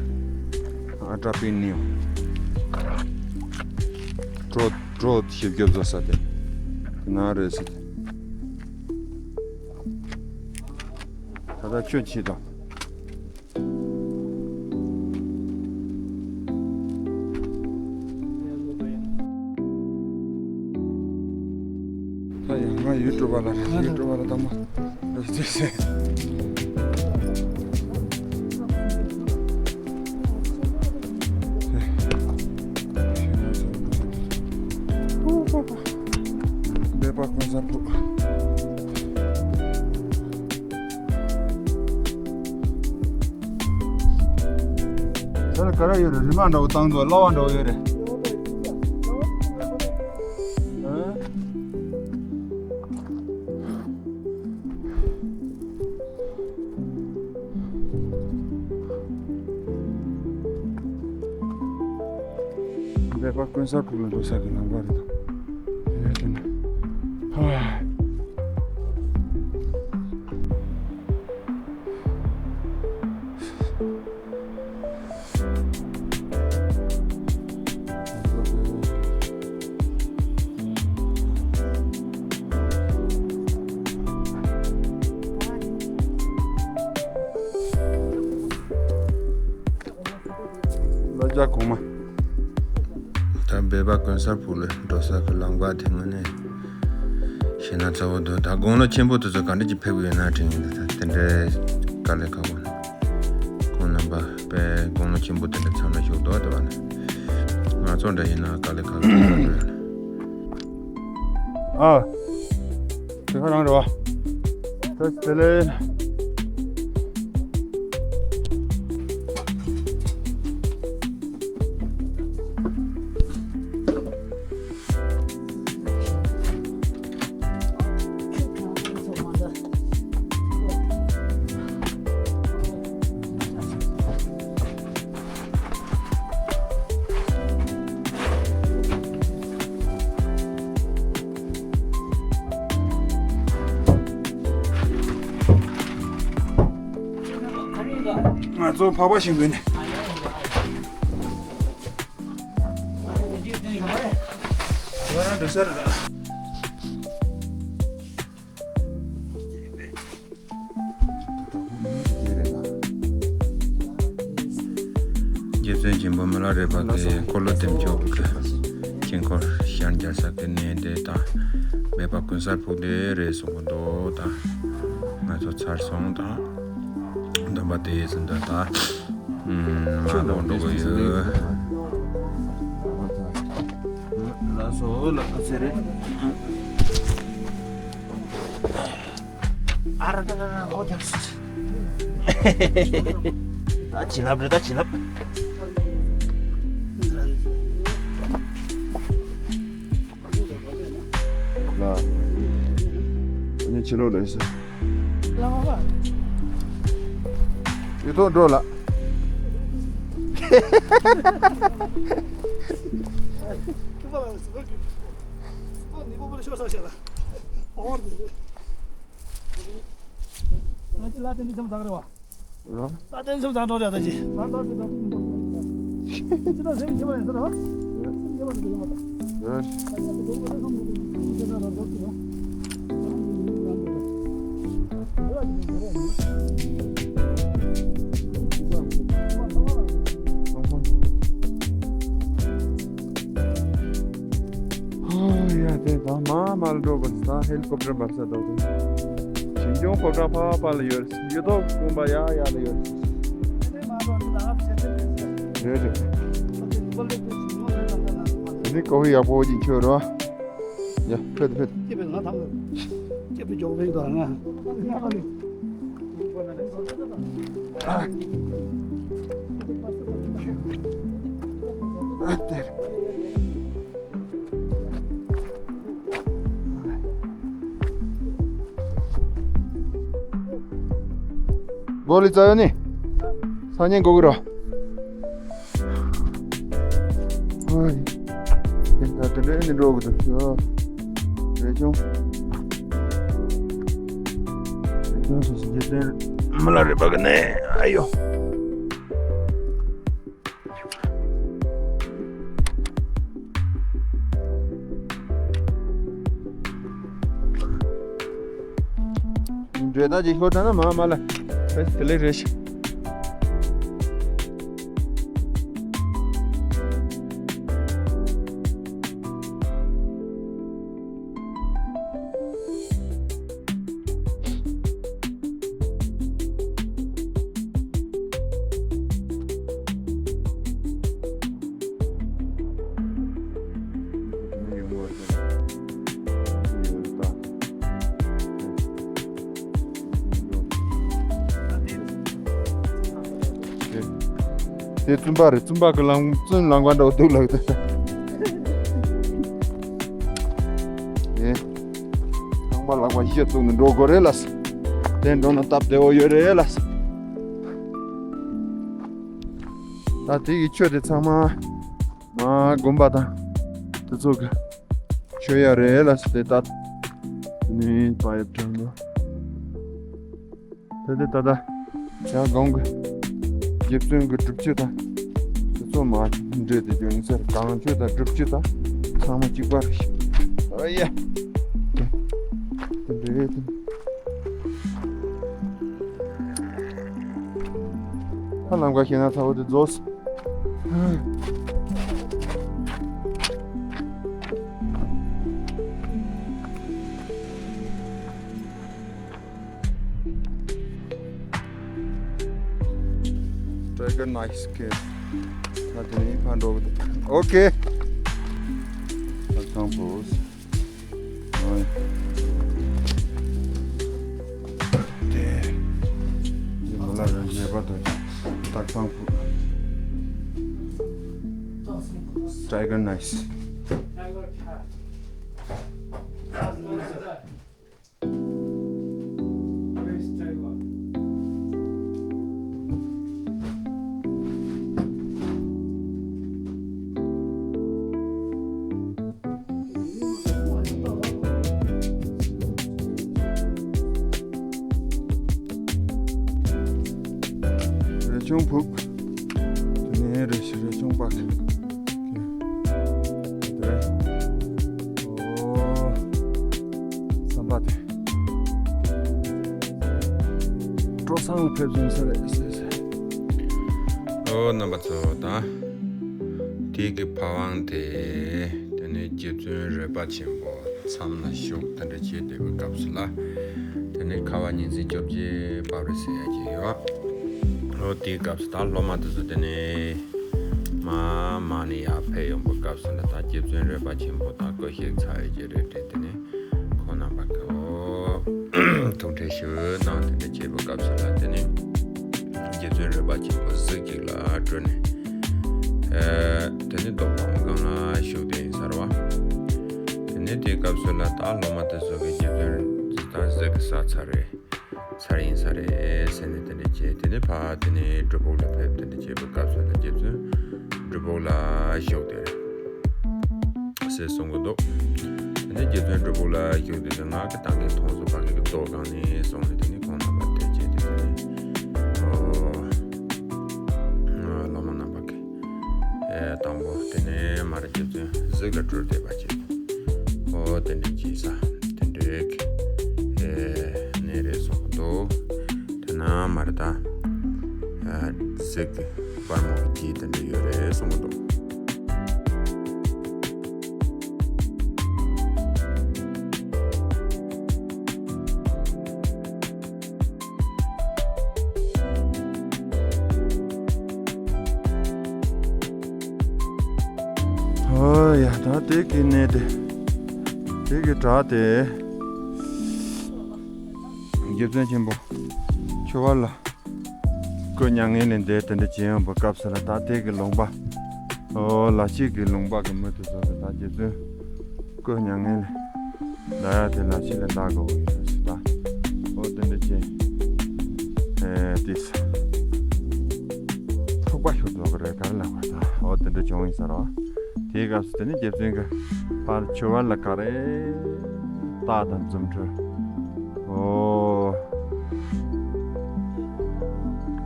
ཨ་ཏྲ་པི་ནིའོ། གྲོ་གྲོ་ཞིབ་རྒྱབ་བཟོ་ས་དེ། ན་རེ་ཟེར་དེ། ད་ལྟ་ཁྱོད་ཆི་དང་། ད་ཡང་ང་ཡུལ་གྲུ་པ་ལ་རེད། ཡུལ་གྲུ་པ་ལ་དང་མ། རེད་ཟེར་ཟེར། ཨོ་པ་པ། སྦལ་པ་གོང་ས་ཕུག་ད་ལ་ག་རེ་ཡོད་རེད། རི་མ་འདྲ་བོ་བཏང་འདུག་ལྭ་བ་འདྲ་བོ་ཡོད་རེད། ཨ། སྦལ་པ་དཀོན་གསར་ཕུག་ལ་འགྲོ་ས་གི་ལམ་ཁ་རེད་དོ། ཡོད་དེ་ནི། ཧ། ལ་རྒྱ་གོང་མ། ད་སྦལ་པ་དཀོན་གསར་ཕུག་ལ་འགྲོ་ས་གི་ལམ་ཁ་དེ་ངོས་ནས་ཤེས་ན་གཙོ་བོ་འདུག་ད་དགུང་ལོ་ཆེན་པོ་དེ་ཚོ་ག་འདྲ་ཅིག་ཕེབས་ཀྱི་ཡོད་ན་དྲན་གྱི་འདུག་ད་དེ་འདྲའི་དཀའ་ལས་ཁག་པོ་ནི། ཁོང་རྣམ་པ་དཔེ་དགུང་ལོ་ཆེན་པོ་དེ་འདྲ་མཚམས་ལ་བཞུགས་འདུག་དེ་བ་ནི། ང་ཚོ་འདྲ་ཡིན་ན་དཀའ་ལས་ཁག་པོ་ཡོད་ན། ཨ། དེ་ཁ་རང་རེད་བ། བཀྲ་ཤིས་བདེ་ལེགས། ང་ཚོ་འཕགས་པ་ཤིང་དགོན་ནས། ང་རང་འགྲོ་ས་རེད། རྗེ་བཙུན་ཆེན་པོ་མི་ལ་རས་པ་གི་འཁོར་ལོ་བདེ་མཆོག་གི་དཀྱིལ་འཁོར་ཞལ་མཇལ་ས་གི་གནས་དེ་དང་སྦས་པ་ཀུན་གསལ་ཕུག་དེ་རེད་གསུང་གི་འདུག་ད་ང་ཚོ་ཚར་སོང་དང་། འདོན་པ་དེ་ཡིས་ཟིན་འདོད་ད། ཨུམ། མ་འདོན་འགྲོ་གི་ཡོད། ལགས་སོ་ལགས་ཚེ་རེད། ཨ་ར་ད་ད་ད་ཨོ་ད། ད་བྱིན་རླབས་རེད་ད་བྱིན་རླབས། ལ། ཨ་ནི་ཕྱི་ལོགས་ལ་ཡིན་ས། ལ་མ་པ། ཡོད་ཐོག་འགྲོ་ལ། ཁྱི་པ་ལ་ཟིག་ག་ཁྱི་པ་ནི་པོ་པོ་ལ་ཤོར་ས་ཤ་ལ། ཨོ་ར་དེ། ང་ཅི་ལ་དེ་འདི་ཙམ་དག་རེད་བ། ལ། ད་ལྟའི་མཚམས་དང་འགྲོ་རེད་ད་ཅི། ད་ལྟ་ཅི་ད་ཅི་ཅི་ད་སེམས་ཆེ་བ་ཡིན་ཟེར་རོ། སེམས་ཆེ་བ་ཡིན་ཟེར་རོ། ད་ཅི་ད་འགྲོ་བ་ད་སོང་ནས་ཅི་ཟེར་ན་རོ་ཟེར་རོ། ཨོ་ཡ་དེ་ད་མ་མ་ལ་འགྲོ་དགོས་ད་ཧེ་ལི་ཀོབ་ཊར་འབབ་ས་འདུག་ཞིང་སྐྱོང་ཕོ་བྲང་ཕ་ཕ་ལ་ཡོད། ཡོད་དོ་དགོན་པ་ཡ་ཡ་ལ་ཡོད། རེད་རེད། འདི་ཀོ་ཧི་ཡག་པོ་ཅིག་མཆོད་རོགས། ཡ་ཕེད་ཕེད། ཅེས་པའི་ང་ཐམ་ཅེས་པའི་མགྱོགས་པའི་དོ་ང་། ཨ་དེར། གོ་ལི་ཙ་ཡོ་ནི། སང་ཉིན་གོ་གི་རོ། ཨོའི། དེ་ད་དེ་འདྲའི་ནི་འགྲོ་གི་འདུག་ཤོ། རེ་ཆུང་། རེ་ཆུང་སོ་སོ་རྗེ་བཙུན་མི་ལ་རས་པ་གི་ནས་ཨ་ཡོ། འདྲེ་ད་ཅིག་ཤོར་ད་ན་མ་མ་ལ། དེ་ལེགས་རེད་ཤག་དེ་བཙུན་པ་རེད། བཙུན་པ་གི་ལམ་བཙུན་ལམ་ཁ་འདྲ་བོ་འདུག་ལགས་དེ། ཨེ། ཁང་པ་ལག་པ་བཞི་བཙུགས་ནས་འགྲོ་དགོས་རེད་ལགས། དེ་འགྲོ་ན་སྟབས་བདེ་བོ་ཡོད་རེད་ལགས། ད་དེ་གི་ཆོས་དེ་ཚང་མ་མ་དགོན་པ་དང་དེ་ཚོ་གི་ཆོས་ཡ་རེད་ལགས། དེ་ད་ནི་པ་ཡབ་དྲན་ནོ། དེ་དེ་ད་ད་ཡང་གོང་གི་རྗེ་བཙུན་གྱི་སྒྲུབ་ཆུ་དང་དེ་ཚོ་མ་འདྲེས་ཏེ་རྒྱུན་ཟེར་གང་ཆོས་དང་སྒྲུབ་ཆུ་དང་ཚང་མ་གཅིག་པ་རེད། ཨ་ཡ། དེ་འདྲེས་དེ། ཧ་ལམ་ཁ་ཤེས་ན་ཚ་བོ་དེ་རྫོགས། Tiger Nice Cave. ད་དེ་ནས་ཕར་འགྲོ་གི་འདུག་ཨོ་ཀེ། ད་ཚང་པོ། ཨོ་ཡ། དེ། འདི་མོ་ལ་རང་རྒྱལ་པ་དང་། སྟག་ཚང་པོ། Tiger Nice. ཆུང་ཕུག་དེ་ནས་རེ་ཞིག་རེ་ཆུང་པ་དེ་རེད། ཨོ། ཟམ་པ་དེ། སྤྲོ་ཚང་ལ་ཕེབས་ཚུན་ས་རེད་ཟེར་ཟེར། ཨོ། རྣམ་པ་ཚོ་ད། དེ་གི་ཕ་ཝང་དེ། དེ་ནས་རྗེ་བཙུན་རོལ་པ་ཆེན་པོ་མཚམས་ལ་བཞུགས་དེ་འདྲ་བྱས་བསྡད་པའི་སྐབས་སུ་ལ། དེ་ནས་ཁ་བ་ཉིན་མཚན་བཅོ་བརྒྱད་བབས་རེད་ཟེར་ཡ་ཅིག་ཡོད། ཨོ། དེའི་སྐབས་སུ་ད་སློབ་མ་དེ་ཚོ་དེ་ནས་མར་མར་ནས་ཡར་ཕེབས་ཡོང་པའི་སྐབས་སུ་ལ་ད་རྗེ་བཙུན་རོལ་པ་ཆེན་པོ་དང་སྐུ་གཤེགས་ཚར་ཡོད་ཀྱི་རེད་དེ། དེ་ནས་ཁོང་རྣམ་པ་གི་ཨོ་ཐུགས་འཕྲད་ཞུ་གནང་དེ་འདྲ་བྱེད་པའི་སྐབས་སུ་ལ། དེ་ནས་རྗེ་བཙུན་རོལ་པ་ཆེན་པོ་གཟིག་ཅིག་ལ་སྤྲུལ་ནས། ཨེ། དེ་ནས་རྡོ་སྒང་སྒང་ལ་བཞུགས་བསྡད་ཡིན་ས་རེད་བ། དེ་ནས་དེའི་སྐབས་སུ་ལ་ད་སློབ་མ་དེ་ཚོ་གིས་རྗེ་བཙུན་ད་གཟིག་གི་ས་ཚར་རེད། ཚར་ཡིན་ས་རེད་ཟེར་ནས་དེ་འདྲ་བྱས། དེ་ནས་ཕར་དེ་ནས་སྒྲུབ་ཕུག་ལ་ཕེབས་དེ་འདྲ་བྱས་པའི་སྐབས་སུ་ལ་རྗེ་བཙུན་སྒྲུབ་ཕུག་ལ་བཞུགས་དེ་རེད་ཟེར་གསུང་གི་འདུག་དེ་ནས་རྗེ་བཙུན་སྒྲུབ་ཕུག་ལ་བཞུགས་དེ་དེ་ང་གི་ད་གིན་མཐོང་སོང་། ཕ་གི་གི་རྡོ་སྒང་ནས་སོང་ནས་དེ་ནས་ཁོང་རྣམ་པ་དེ་བྱས་དེ་དེ་ནས་ཨོ། སློབ་མ་རྣམ་པ་གི་ཨེ། དང་པོ་དེ་ནས་མར་རྗེ་བཙུན་གཟིག་ལ་སྤྲུལ་བསྡད་པ་བྱས། ཨོ། དེ་འདྲའི་བྱས་ས་དེ་འདྲའི་གི་ཨེ། གནས་རེད་གསུང་གི་འདུག་དེ་ན་མར་ད་ཨེ། གཟིག་གི་པར་མོ་གི་དེ་འདྲ་ཡོད་རེད་གསུང་གི་འདུག་ཨོ་ཡ། ད་དེ་གི་གནས་དེ། དེ་གི་བྲག་དེ། རྗེ་བཙུན་ཆེན་པོ་ཆོས་དབང་ལ་སྐུ་མྱ་ངན་ལས་འདས་དེ་འདྲ་བྱེད་ཡོང་པའི་སྐབས་སུ་ལ། ད་དེ་གི་ལུང་པ། ཨོ། ལ་ཕྱི་གི་ལུང་པ་གི་མི་དེ་ཚོ་ལ་ད་རྗེ་བཙུན་སྐུ་མྱ་ངན་ལས་འདའ་ཡ་དེ་ལ་ཕྱི་ལ་ལྟ་དགོས་ཡོད་ཟེར་ད། ཨོ། དེ་འདྲ་བྱས། ཨེ། དེ་ཚོ་འཁྲུག་པ་ཤོར་འགྲོ་གི་རེད་ག་རེ་ལབ་དགོས་ད། ཨོ། དེ་འདྲ་བྱུང་ཡིན་ས་རེད་བ། དེའི་སྐབས་སུ་དེ་ནས་རྗེ་བཙུན་གྱིས་ཕར་ཆོས་དབང་ལ་ག་རེ་རྟགས་དང་རྫུ་འཕྲུལ། ཨོ།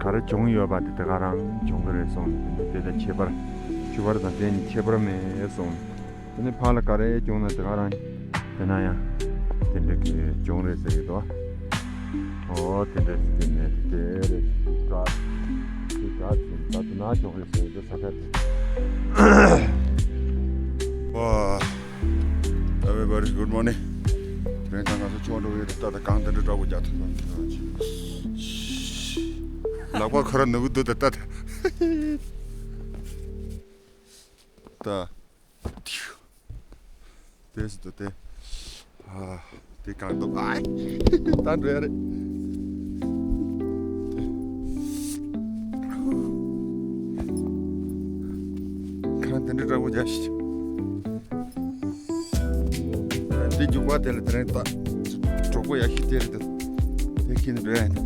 ག་རེ་བྱུང་ཡོད་པ་དེ་དེ་ག་རང་བྱུང་གི་རེད་གསུངས་ནས། དེ་ནས་དེ་དང་ཁྱད་པར། ཆོས་དབང་དང་དེ་གཉིས་ཁྱད་པར་མེད་གསུངས་ནས། དེ་ནས་ཕར་ལ་ག་རེ་བྱུང་ན་དེ་ག་རང་དེ་ན་ཡང་དེ་འདྲ་གི་བྱུང་རེད་ཟེར་གི་འདུག་ཨོ། དེ་འདྲ་ཞིག་དེ་ནས་དེ་རེད། དེ་འདྲ་ཞིག་ད་དེ་ན་བྱུང་རེད་ཟེར་གི་འདུག་ས་ཆ་དེ། ཨོ། Everybody, good morning. དེ་རིང་ད་ང་ཚོ་ཆོས་དབང་འགྲོ་གི་ཡོད། ད་ལྟ་གངས་དེ་འདྲ་འདྲ་པོ་རྒྱག་ཐུབ་སོང་། ལག་པ་ཁོ་ར་ནུ་གུ་འདུག་ད་ལྟ་དེ། ད། དེ་སུ་དེ། ཨ། དེ་གང་འདུག་ཨ། ད་འགྲོ་ཡ་རེད། གང་དེ་འདྲ་འདྲ་པོ་རྒྱག་ཤི། དེ་རྒྱུག་པ་དེ་ལ་དེ་རིང་ད་གྲོགས་པོ་ཡག་ཤོས་དེ་རེད་འདུག་དེ་ཁྱེར་ནས་འགྲོ་ཡ་ཡིན་ད།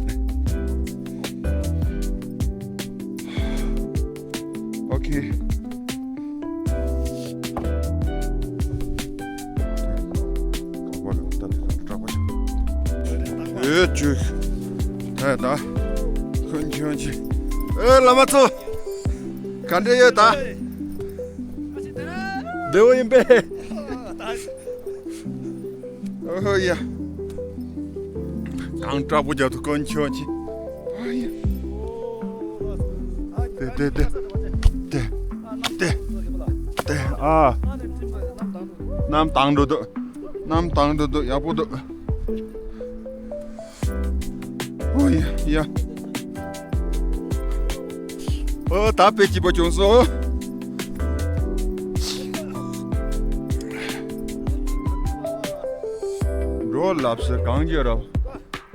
ཨོ་ཁེ། ཨེ་ཅུ། ད་ད། ཁོན་ཁྱོན་ཅི། ཨེ་བླ་མ་ཚོ། ག་འདྲ་ཡོད་ད། བདེ་བོ་ཡིན་པས། ཨོ་ཧོ་ཡ། གངས་དྲག་པོ་རྒྱབ་ཏུ་དཀོན་མཆོག་ཅིག་ཨོ་ཡ། དེ་དེ་དེ། དེ། དེ། དེ། ཨ། གནམ་དྭངས་འགྲོ་འདུག་གནམ་དྭངས་འགྲོ་འདུག་ཡག་པོ་འདུག་ཨོ་ཡ་ཡ། ཨོ་ད་དཔེ་སྐྱིད་པོ་བྱུང་སོང་། འགྲོ་ལབ་སེ་གང་རྒྱུ་རོ།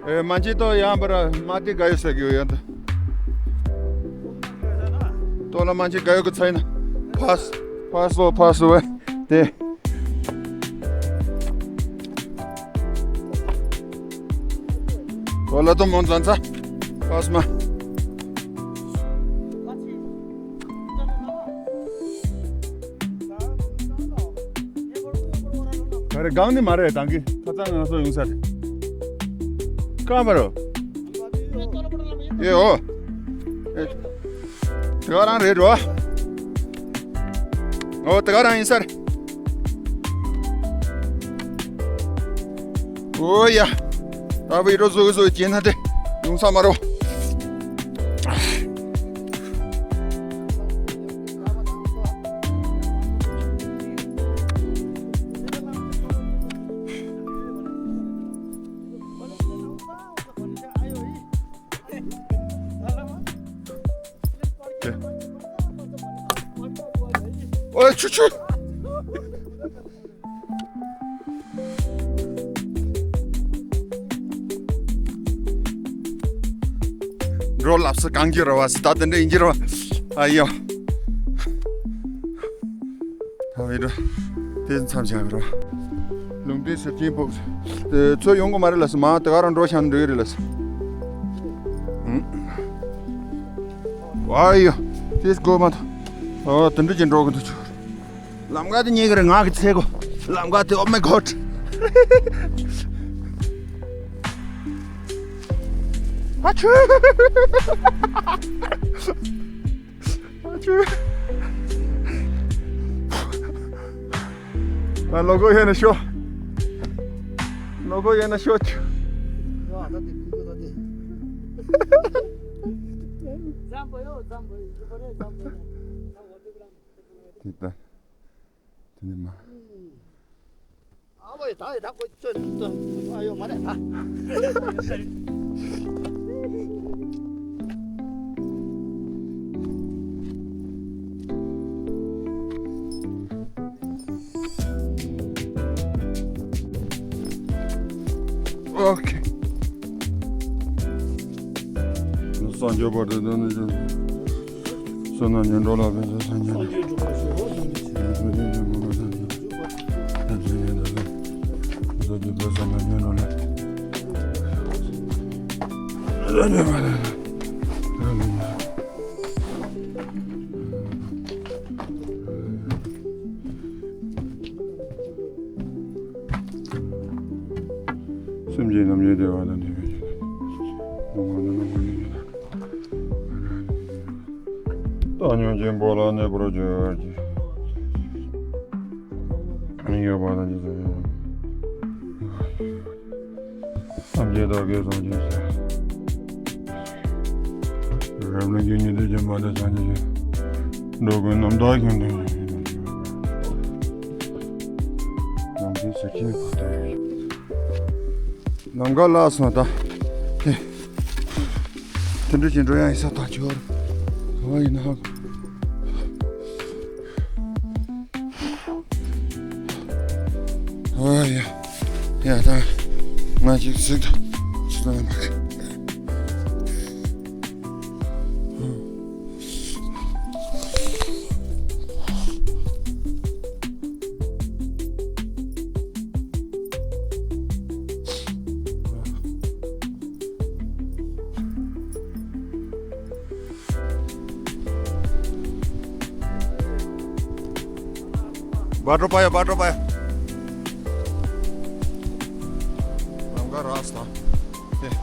ཨེ་མ་ཅི་ཏོ་ཡང་པར་མ་ཏི་ག་ཡོད་ས་གི་ཡོད་ཡོད། ཏོ་ལ་མ་ཅི་ག་ཡོད་གི་ཚ་ཡིན་ན། ཕ་སོ་ཕ་སོ་ཕ་སོ་བས་དེ། ཨོ་ལ་དོ་མོན་ཙན་ཚ། ཨོ་སྨ། ག་རེ་གང་ནི་མ་རེད་དང་གི་ཁ་ཚང་ང་སོ་ཡོང་ས་རེད། གང་མ་རོ། ཨེ་ཨོ། ཨེ། དེ་ག་རང་རེད་འགྲོ། ཨོ་དེ་ག་རང་ཡིན་ས་རེད། ཨོ་ཡ། ད་བི་རོ་བཟོ་བཟོ་བྱས་ན་དེ་ཡོང་ས་མ་རེད། ཨོ་ཆུ་ཆུ། འགྲོ་ལབ་ས་གང་གི་ར་བ་སི་ད་དེ་འདྲ་ཡིན་གྱི་ར་བ། ཨ་ཡོ། ད་བི་འགྲོ། དེ་མཚམས་བཞག་ར། ལུང་བསྟན་ཟེར་ཆེན་པོ། ཚོ་ཡོང་གི་མ་རེད་ལ་སི་མ་དེ་ག་རང་འགྲོ་ཤང་འགྲོ་ཡི་རེད་ལ་སི། ཨ་ཡོ། དེ་སྒོ་མ་ཐོ། ཨོ་དེ་འདྲ་ཅིག་འགྲོ་གི་འདུག་ཆུ། ལམ་ཁ་དེ་ཉེ་གི་རེད། ང་གི་ཚེ་གོ། ལམ་ཁ་དེ། Oh my God. ཨ་ཆུ། ཨ་ཆུ། ཨ་ལོ་གོ་ཡེ་ན་ཤོ། ལོ་གོ་ཡེ་ན་ཤོ་ཆུ། དེ་ལྟ། དེ་ནི་མ། ཨ་བོ་ཡི་ད་ཡི་ད་ཁོ་ཚོས་ཨ་ཡོ་མ་རེད་ད། ཨོ་ཁེ། སངས་རྒྱས་པ་དེ་དོན་ནི། བསོད་ནམས་ཉོན་འགྲོ་ལ་ཕན་ཚུན་སངས་རྒྱས་ལ། བསོད་ནམས་ཉོན་འགྲོ་ལ། སེམས་ཅན་རྣམས་ཀྱི་བདེ་བ་དང་ལྡན་པའི་ཕྱིར། ལོངས་སྤྱོད་རྣམས་ཀྱི་བདེ་བ་དང་། བཏང་སྙོམས་ཀྱི་འབོལ་ལ་གནས་པར་གྱུར་ཅིག། ཡོད་པ་དང་ཅི་སོགས་ཡོད། ཐམས་ཅད་བདག་གིས་བཟུང་བྱས་ཟེར། རབ་གནས་ཀྱི་ཉི་ཟླ་བརྒྱ་མ་དེ་སངས་རྒྱས་ཀྱི། འགྲོ་ཀུན་རྣམ་དག་ཁྱིམ་དུ་བཞུགས། ནང་གི་ཟེར་གྱིན་ཁོ་ཐག་ཡོད། ལམ་ཁ་བརླག་སོང་ད། དེ་འདྲ་ཅིག་འགྲོ་ཡ་ཡིན་ས་ཐག་ཆོད། ག་བ་ཡིན་ན་ཧ་གོ། ཨོ་ཡ། ཡ་ད། ང་ཅིག་གཟིགས་དང་། ཅི་ཙམ་ཡིན་པ། བ་དྲོ་པ་ཡ། བ་དྲོ་པ་ཡ། ལམ་ཁ་རག་སོང་། ཨེ།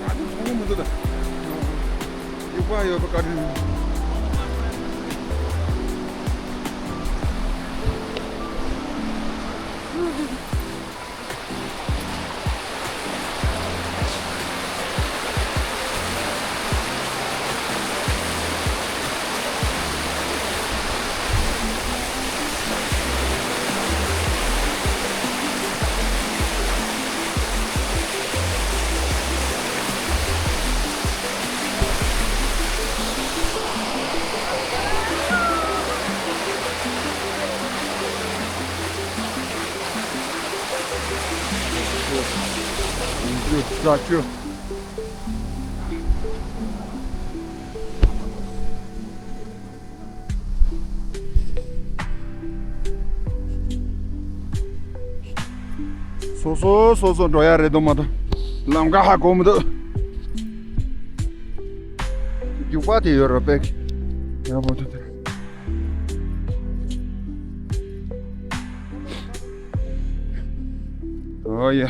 ཨ་ནི་མཐོང་གི་མི་འདུག་ད། ཡུག་པ་ཡོད་པ་བཀའ་དྲིན། སོ་སོ་སོ་སོ་འགྲོ་ཡ་རེད་དོ་མ་གཏོགས། ལམ་ཁ་ཧ་གོ་མི་འདུག་རྒྱུག་པ་དེ་ཡོད་ར་པེག་ཡག་པོ་འདུག་དེ། ཨོ་ཡ།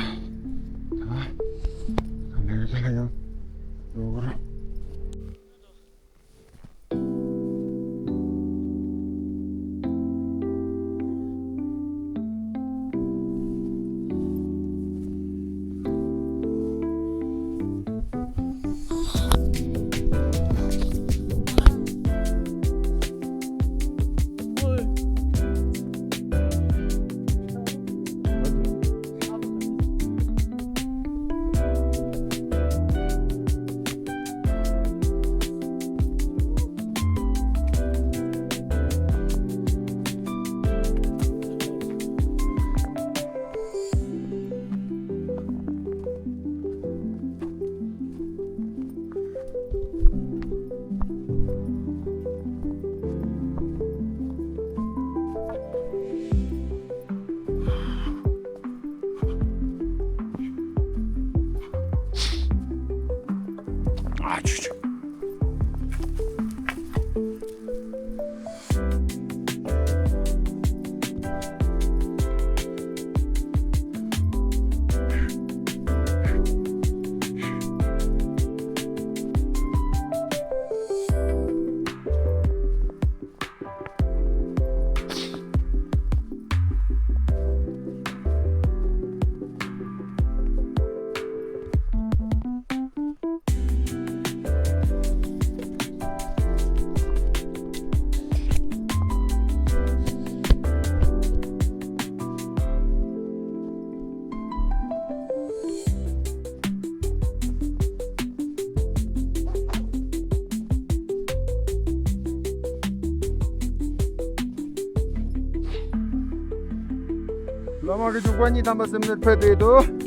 ད་ནས་ཀ་ལ་ཡང་འགྲོ་གི་རེད། བླ་མ་གི་འཇུག་པ་གཉིས་ཐམ་པ་སེམས་ནས་ཕེབས་ཏེ་འདུག་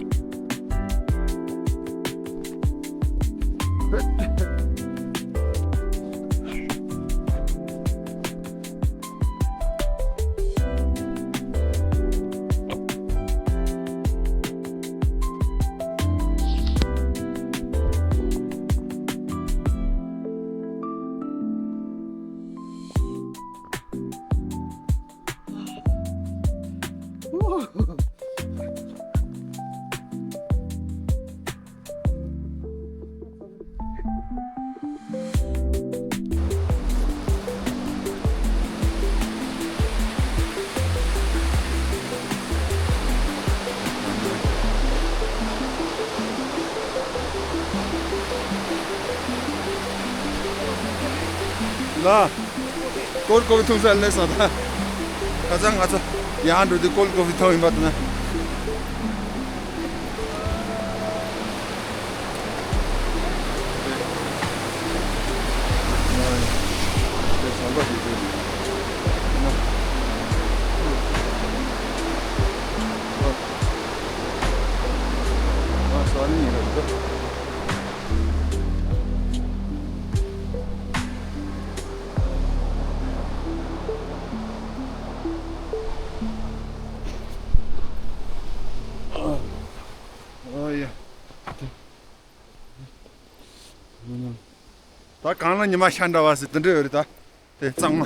ལ། ཀོར་ཀོར་ཐུག་ས་ལས་ས་ད། ཁ་སང་ང་ཚོ་ཡང་འགྲོ་དུས་ཀོར་ཀོར་ཐུག་ཡིན་པ་དང་། ཨ་ཡ། ད་གང་ལ་ཉི་མ་ཤར་འདྲ་བ་ཟེར་དེ་འདྲ་ཡོད་རེད་ད། དེ་གཙང་མ།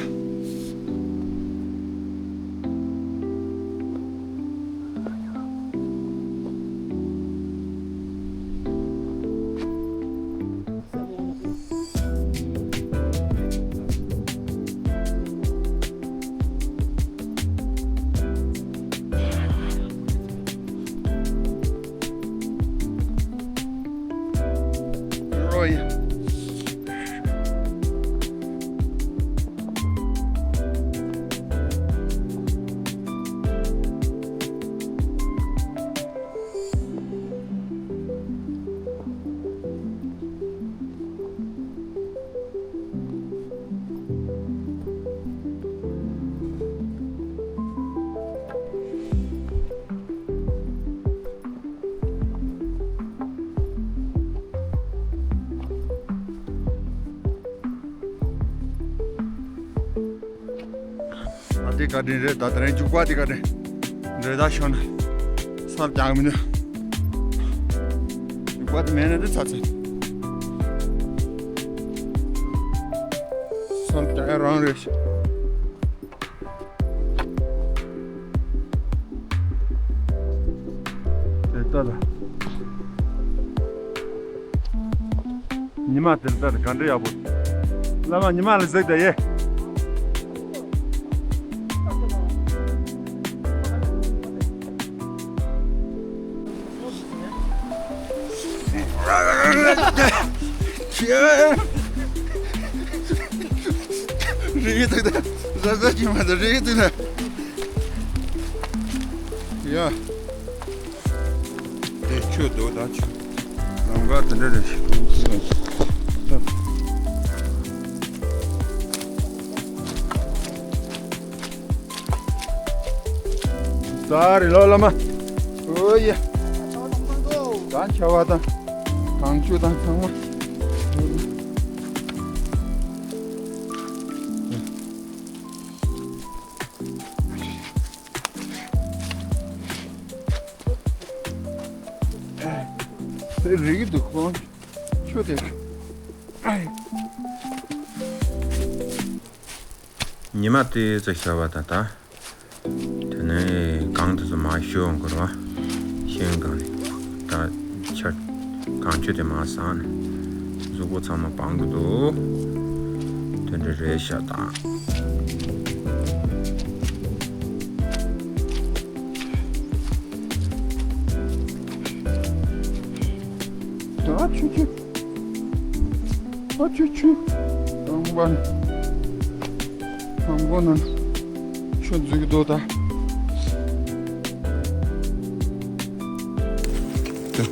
རོ་ཡ། ཨ་དེ་བཀའ་དྲིན་རེད། ད་དེ་རིང་རྒྱུག་པ་དེ་བཀའ་དྲིན་རེད། ད་ཤོད་ན་སར་རྒྱག་མི་འདུག་རྒྱུག་པ་དེ་མེད་ན་འདི་ཚ་ཚ། སར་རྒྱག་ཡ་རང་རེད། དེ་ལྟ་ལ། ཉི་མ་དེ་ལྟར་ག་འདྲ་ཡག་པོ། བླ་མ་ཉི་མ་ལ་གཟིགས་དང་ཡེ། རིག་གི་འདུག་ད། ར་ས་ཅིག་མ་ད་རིག་གི་འདུག་ད། ཡ། དེ་ཆོས་འདུག་ད་ཆོས། ལམ་ཁ་དེ་འདྲ་རེད། ད་རེ་ལོ་བླ་མ། ཨོ་ཡ། ད་ཆ་བ་དང་། གངས་ཆུ་དང་ཚང་མ། དེ་རིག་གི་འདུག་ཁོང་། ཆུ་དེ། ཉི་མ་དེ་ཚོ་ཤར་བ་དང་ད། དེ་ནས་གངས་དེ་ཚོ་མར་ཞུ་འོང་གི་རེད་བ། ཤིང་གང་ནས་ད་ཆར་གངས་ཆུ་དེ་མར་སངས་ནས་གཟུགས་པོ་ཚང་མ་སྦང་གི་འདུག་དེ་འདྲ་རེད་ཤག་ད། ད་ཆུ་ཆུ། ཨ་ཆུ་ཆུ། རང་དབང་། རང་དབང་ནང་ཆུ་འཛུལ་གྱི་འདུག་ད། དེ།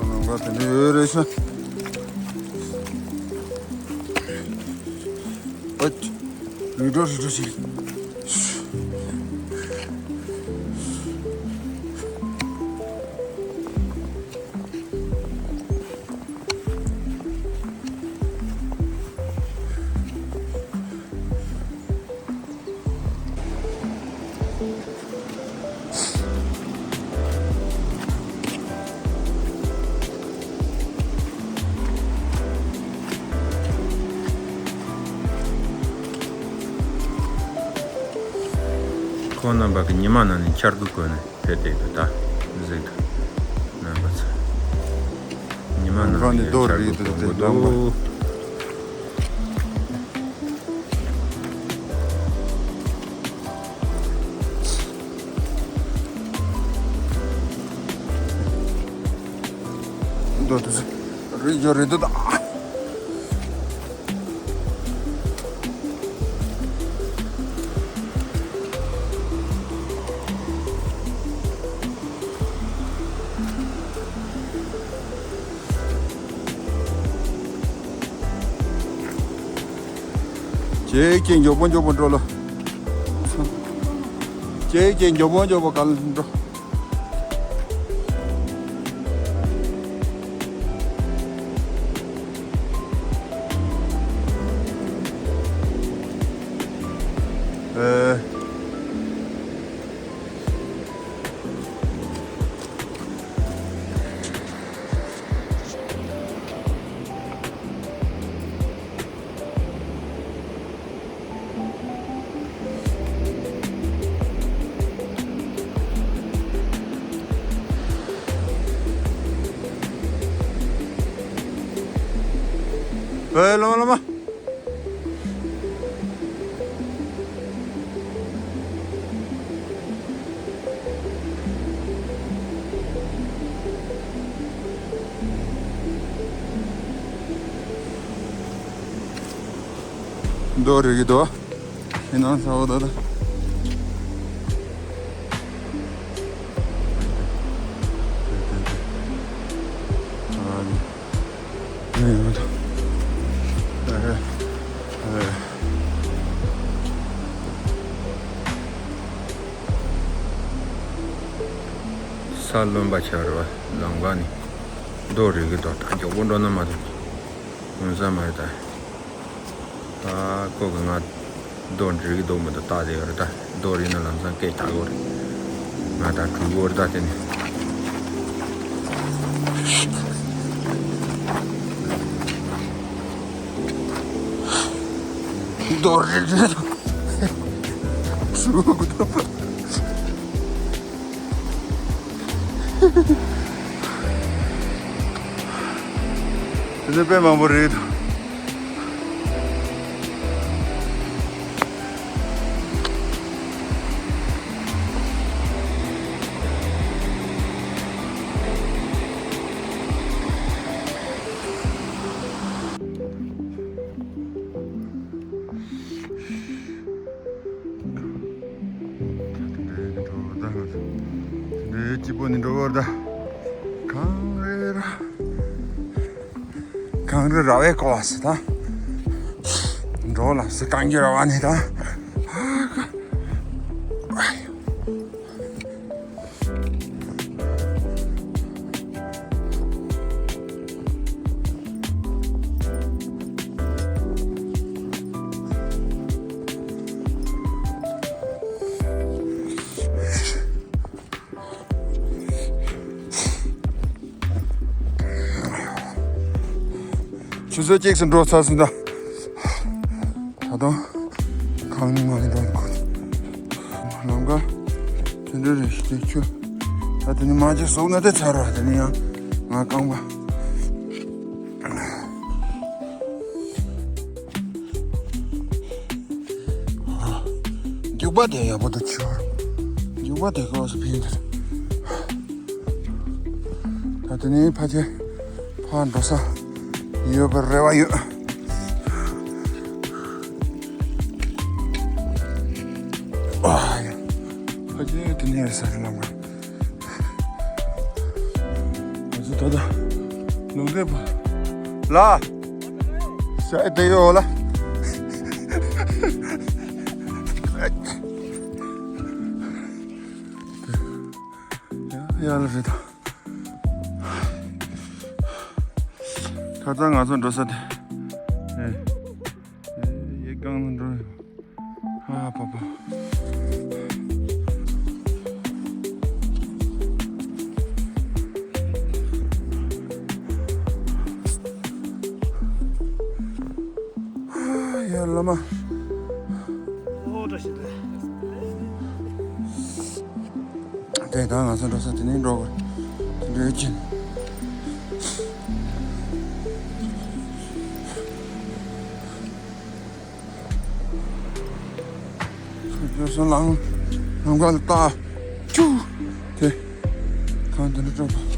རང་དབང་དེ་འདྲ་ཡོད་རེད་ཤག་ཨ་ཆུ། རི་འགྲོ་རི་འགྲོ་ཞིག་ཁོང་རྣམ་པ་གི་ཉི་མ་ནང་ནས་འཆར་སྒོ་བཀོད་ནས། དེ་དེ་དུ་ད་གཟིགས་དུ་རྣམ་པ་ཚོ། ཉི་མ་ནང་ནས་རྡོ་རིལ་དུ་དེ་འདུག་རྡོ་དེ་ཚོ་རིལ་རྒྱུ་རེད་འདུག་ད། ཀྱེ་ཀྱེ་མགྱོགས་པོ་མགྱོགས་པོ་འགྲོ་ལོ། ཀྱེ་ཀྱེ་མགྱོགས་པོ་མགྱོགས་པོ་ག་ལ་འགྲོ། ཨེ། ཨེ། ལོ་མ་ལོ་མ། རྡོ་རིལ་གྱི་འདུག་ཡིན་ནའང་ཚ་བོ་ད་ད། ཨ་ནི། ཨེ། ཨེ། ས་རློན་པ་ཆགས་རེད་བ། ལམ་ཁ་ནས་རྡོ་རིལ་གྱི་འདུག་ད་མགྱོགས་པོ་འགྲོ་ན་མ་གཏོགས་ཡོང་ས་མ་རེད་ད། ཨ། ཁོ་གི་ང་རྡོ་འདྲི་གི་འདུག་མི་འདུག་ལྟ་དེ་ཡོད་རེད་ད། རྡོ་རིལ་ན་ལམ་སང་སྐད་ཆགས་གོ་རེད། ང་ད་གྲུ་གོ་རེད་ད་དེ་ནི། རྡོ་རིལ་རེད། གྲུ་གོ་ད། དེ་ནི་དཔེ་མང་པོ་རེད། འདྲེ་སྐྱིད་པོ་ནི་འགྲོ་བར་ད། གངས་རི་ར། གངས་རི་ར་བས་བསྐོར་བ་ཟེར་ད། འགྲོ་ལ་སི་གངས་རི་ར་བ་ནི་ད། ཧ་ག་ཆུ་ཚོད་གཅིག་ཙམ་འགྲོ་ཚར་སོང་ད། ད་དུང་གང་ནས་མ་ནས་འགྲོ་དགོས། ལམ་ཁ་དེ་འདྲ་རེད་ཤི་ཆུ། ད་དེ་ནི་མ་ཅིག་ཟུག་ན་དེ་ཚར་བ་དེ་ནི་ཡང་ང་རྐང་པ། རྒྱུག་པ་དེ་ཡག་པོ་འདུག་ཆུ། རྒྱུག་པ་དེ་ཁོ་སུ་ཕིན་དེ། ད་དེ་ནི་ཕ་ཆེ་ཕ་འགྲོ་ས་ཡོད་པར་རེ་བ་ཡོད། ཨ་ཡ། ཕ་ཆེ་དེ་ནི་རེ་ས་རེ་ལམ་ག་ང་ཚོ་ད་ལྟ་ལུང་བསྟན་པ་ལ་ཤ་དེ་ཡོད་ལ། ཡ་ཡ་ལ་རེད་ད། ཁ་སང་ང་ཚོ་འགྲོ་ས་དེ། ཨེ། ཨེ། ཡེ་གང་ལ་འགྲོ་ཡོད། ཨ་པ་པ། ཡ་བླ་མ། ཨོ་བཀྲ་ཤིས་བདེ་ལེགས། དེ་ད་ང་ཚོ་འགྲོ་ས་དེ་ནས་འགྲོ་དགོས། དེ་འདྲའི་ཅིན། ཁོ་ཚོ་ལམ་ལམ་ཁ་ལ་ལྟ། ཅུ། དེ་གང་དེ་འདྲ་སྤྲོ་པོ།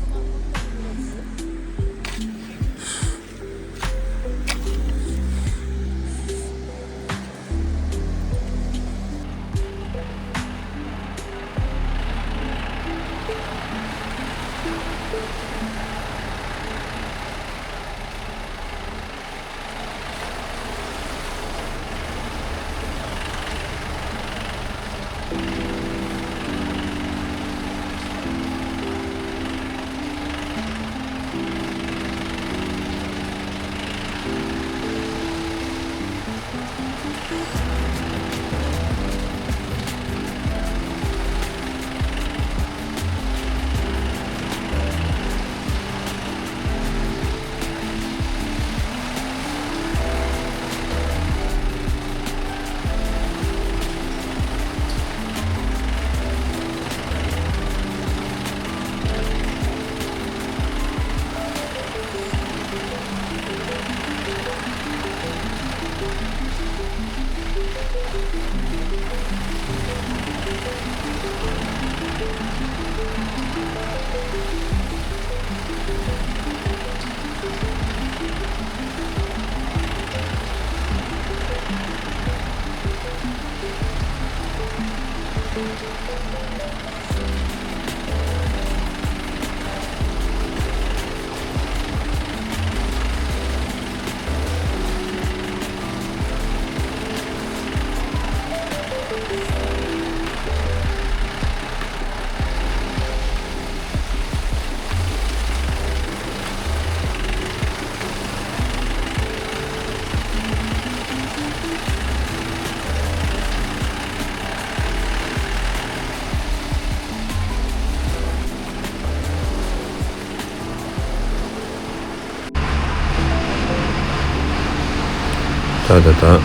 ད་ད་ད།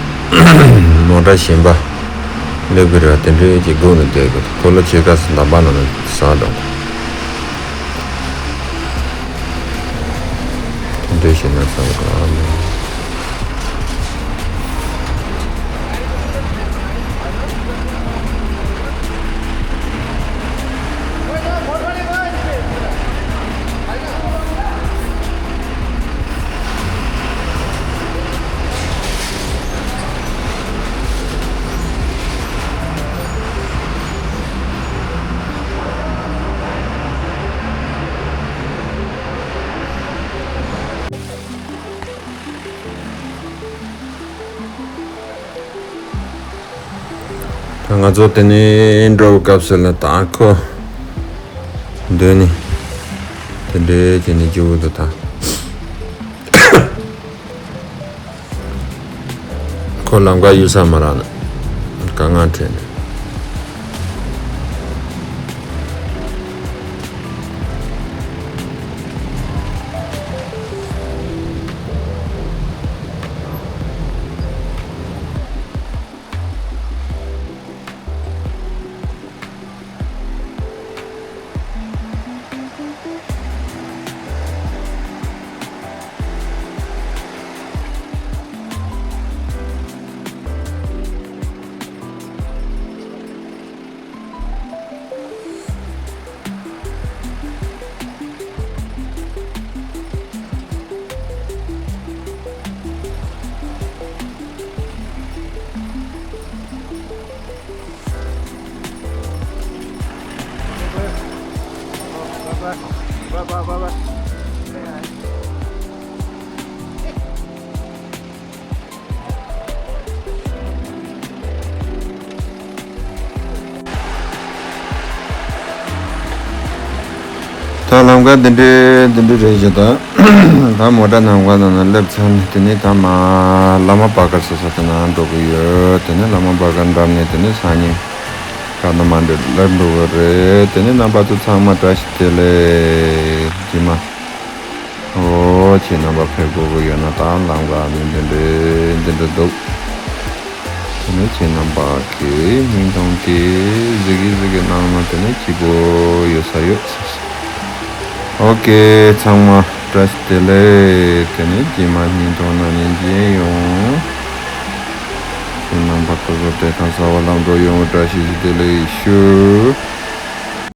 མོ་ཊ་གཞན་པ་སླེབས་ཀྱི་རེད། དེ་འདྲའི་ཅིག་སྒུག་ནས་བསྡད་དགོས། ཁོ་ལོ་ཕྱེད་ཀ་ཟིན་ནམ་པ་ན་ནས་ཟ་འགྲོ། འདྲེ་ཞེ་ན་ས་ག་ལ། ད་ང་ཚོ་དེ་ནས་འགྲོ་བའི་སྐབས་སུ་ལ་ད་ཁོ་འདོན་ནི་དེ་འདྲའི་བྱས་ནས་སྐྱིད་པོ་འདུག་ད། ཁོ་ལམ་ཁ་གཡུག་ས་མ་རག་ན་དཀའ་ངལ་འཕྲད་ནས། ད་ལམ་ཁ་འདི་འདྲའི་འདི་འདྲའི་རེད་ཞེས་ད། ད་མོ་ཊ་ལམ་ཁ་ནང་ན་སླེབས་ཚར་ནས། དེ་ནས་ད་མར་བླ་མ་བྷ་གར་ཟེར་ས་དེ་ནང་འགྲོ་གི་ཡོད། དེ་ནས་བླ་མ་བྷ་གར་འགྲམ་ནས་དེ་ནས་སང་ཉིན་ག་ན་མ་འདྲ་སླེབས་འགྲོ་གི་རེད། དེ་ནས་རྣམ་པ་ཚོ་ཚང་མ་བཀྲ་ཤིས་བདེ་ལེགས། རྗེས་མ། ཨོ། ཁྱེད་རྣམ་པ་ཕེབས་དགོས་ཀྱི་ཡོད་ན་ད་ལམ་ཁ་ནས་འདི་འདྲའི་འདི་འདྲ་འདུག་དེ་ནས་ཁྱེད་རྣམ་པ་གི་སྙིང་གཏོང་གི་གཟིགས་གི་གཟིགས་གི་གནང་ན་དེ་ནས་སྐྱིད་པོ་ཡོད་ས་ཡོད། ཨོ་ཀེ། ཚང་མ་བཀྲ་ཤིས་བདེ་ལེགས། དེ་ནས་རྗེས་མ་སྙིང་གཏོང་ན་ནས་མཇལ་ཡོང་། ཁྱེད་རྣམ་པ་སྐུ་གཟུགས་བདེ་ཐང་གསལ་བ་ལམ་འགྲོ་ཡོང་བའི་བཀྲ་ཤིས་བདེ་ལེགས་ཞུ།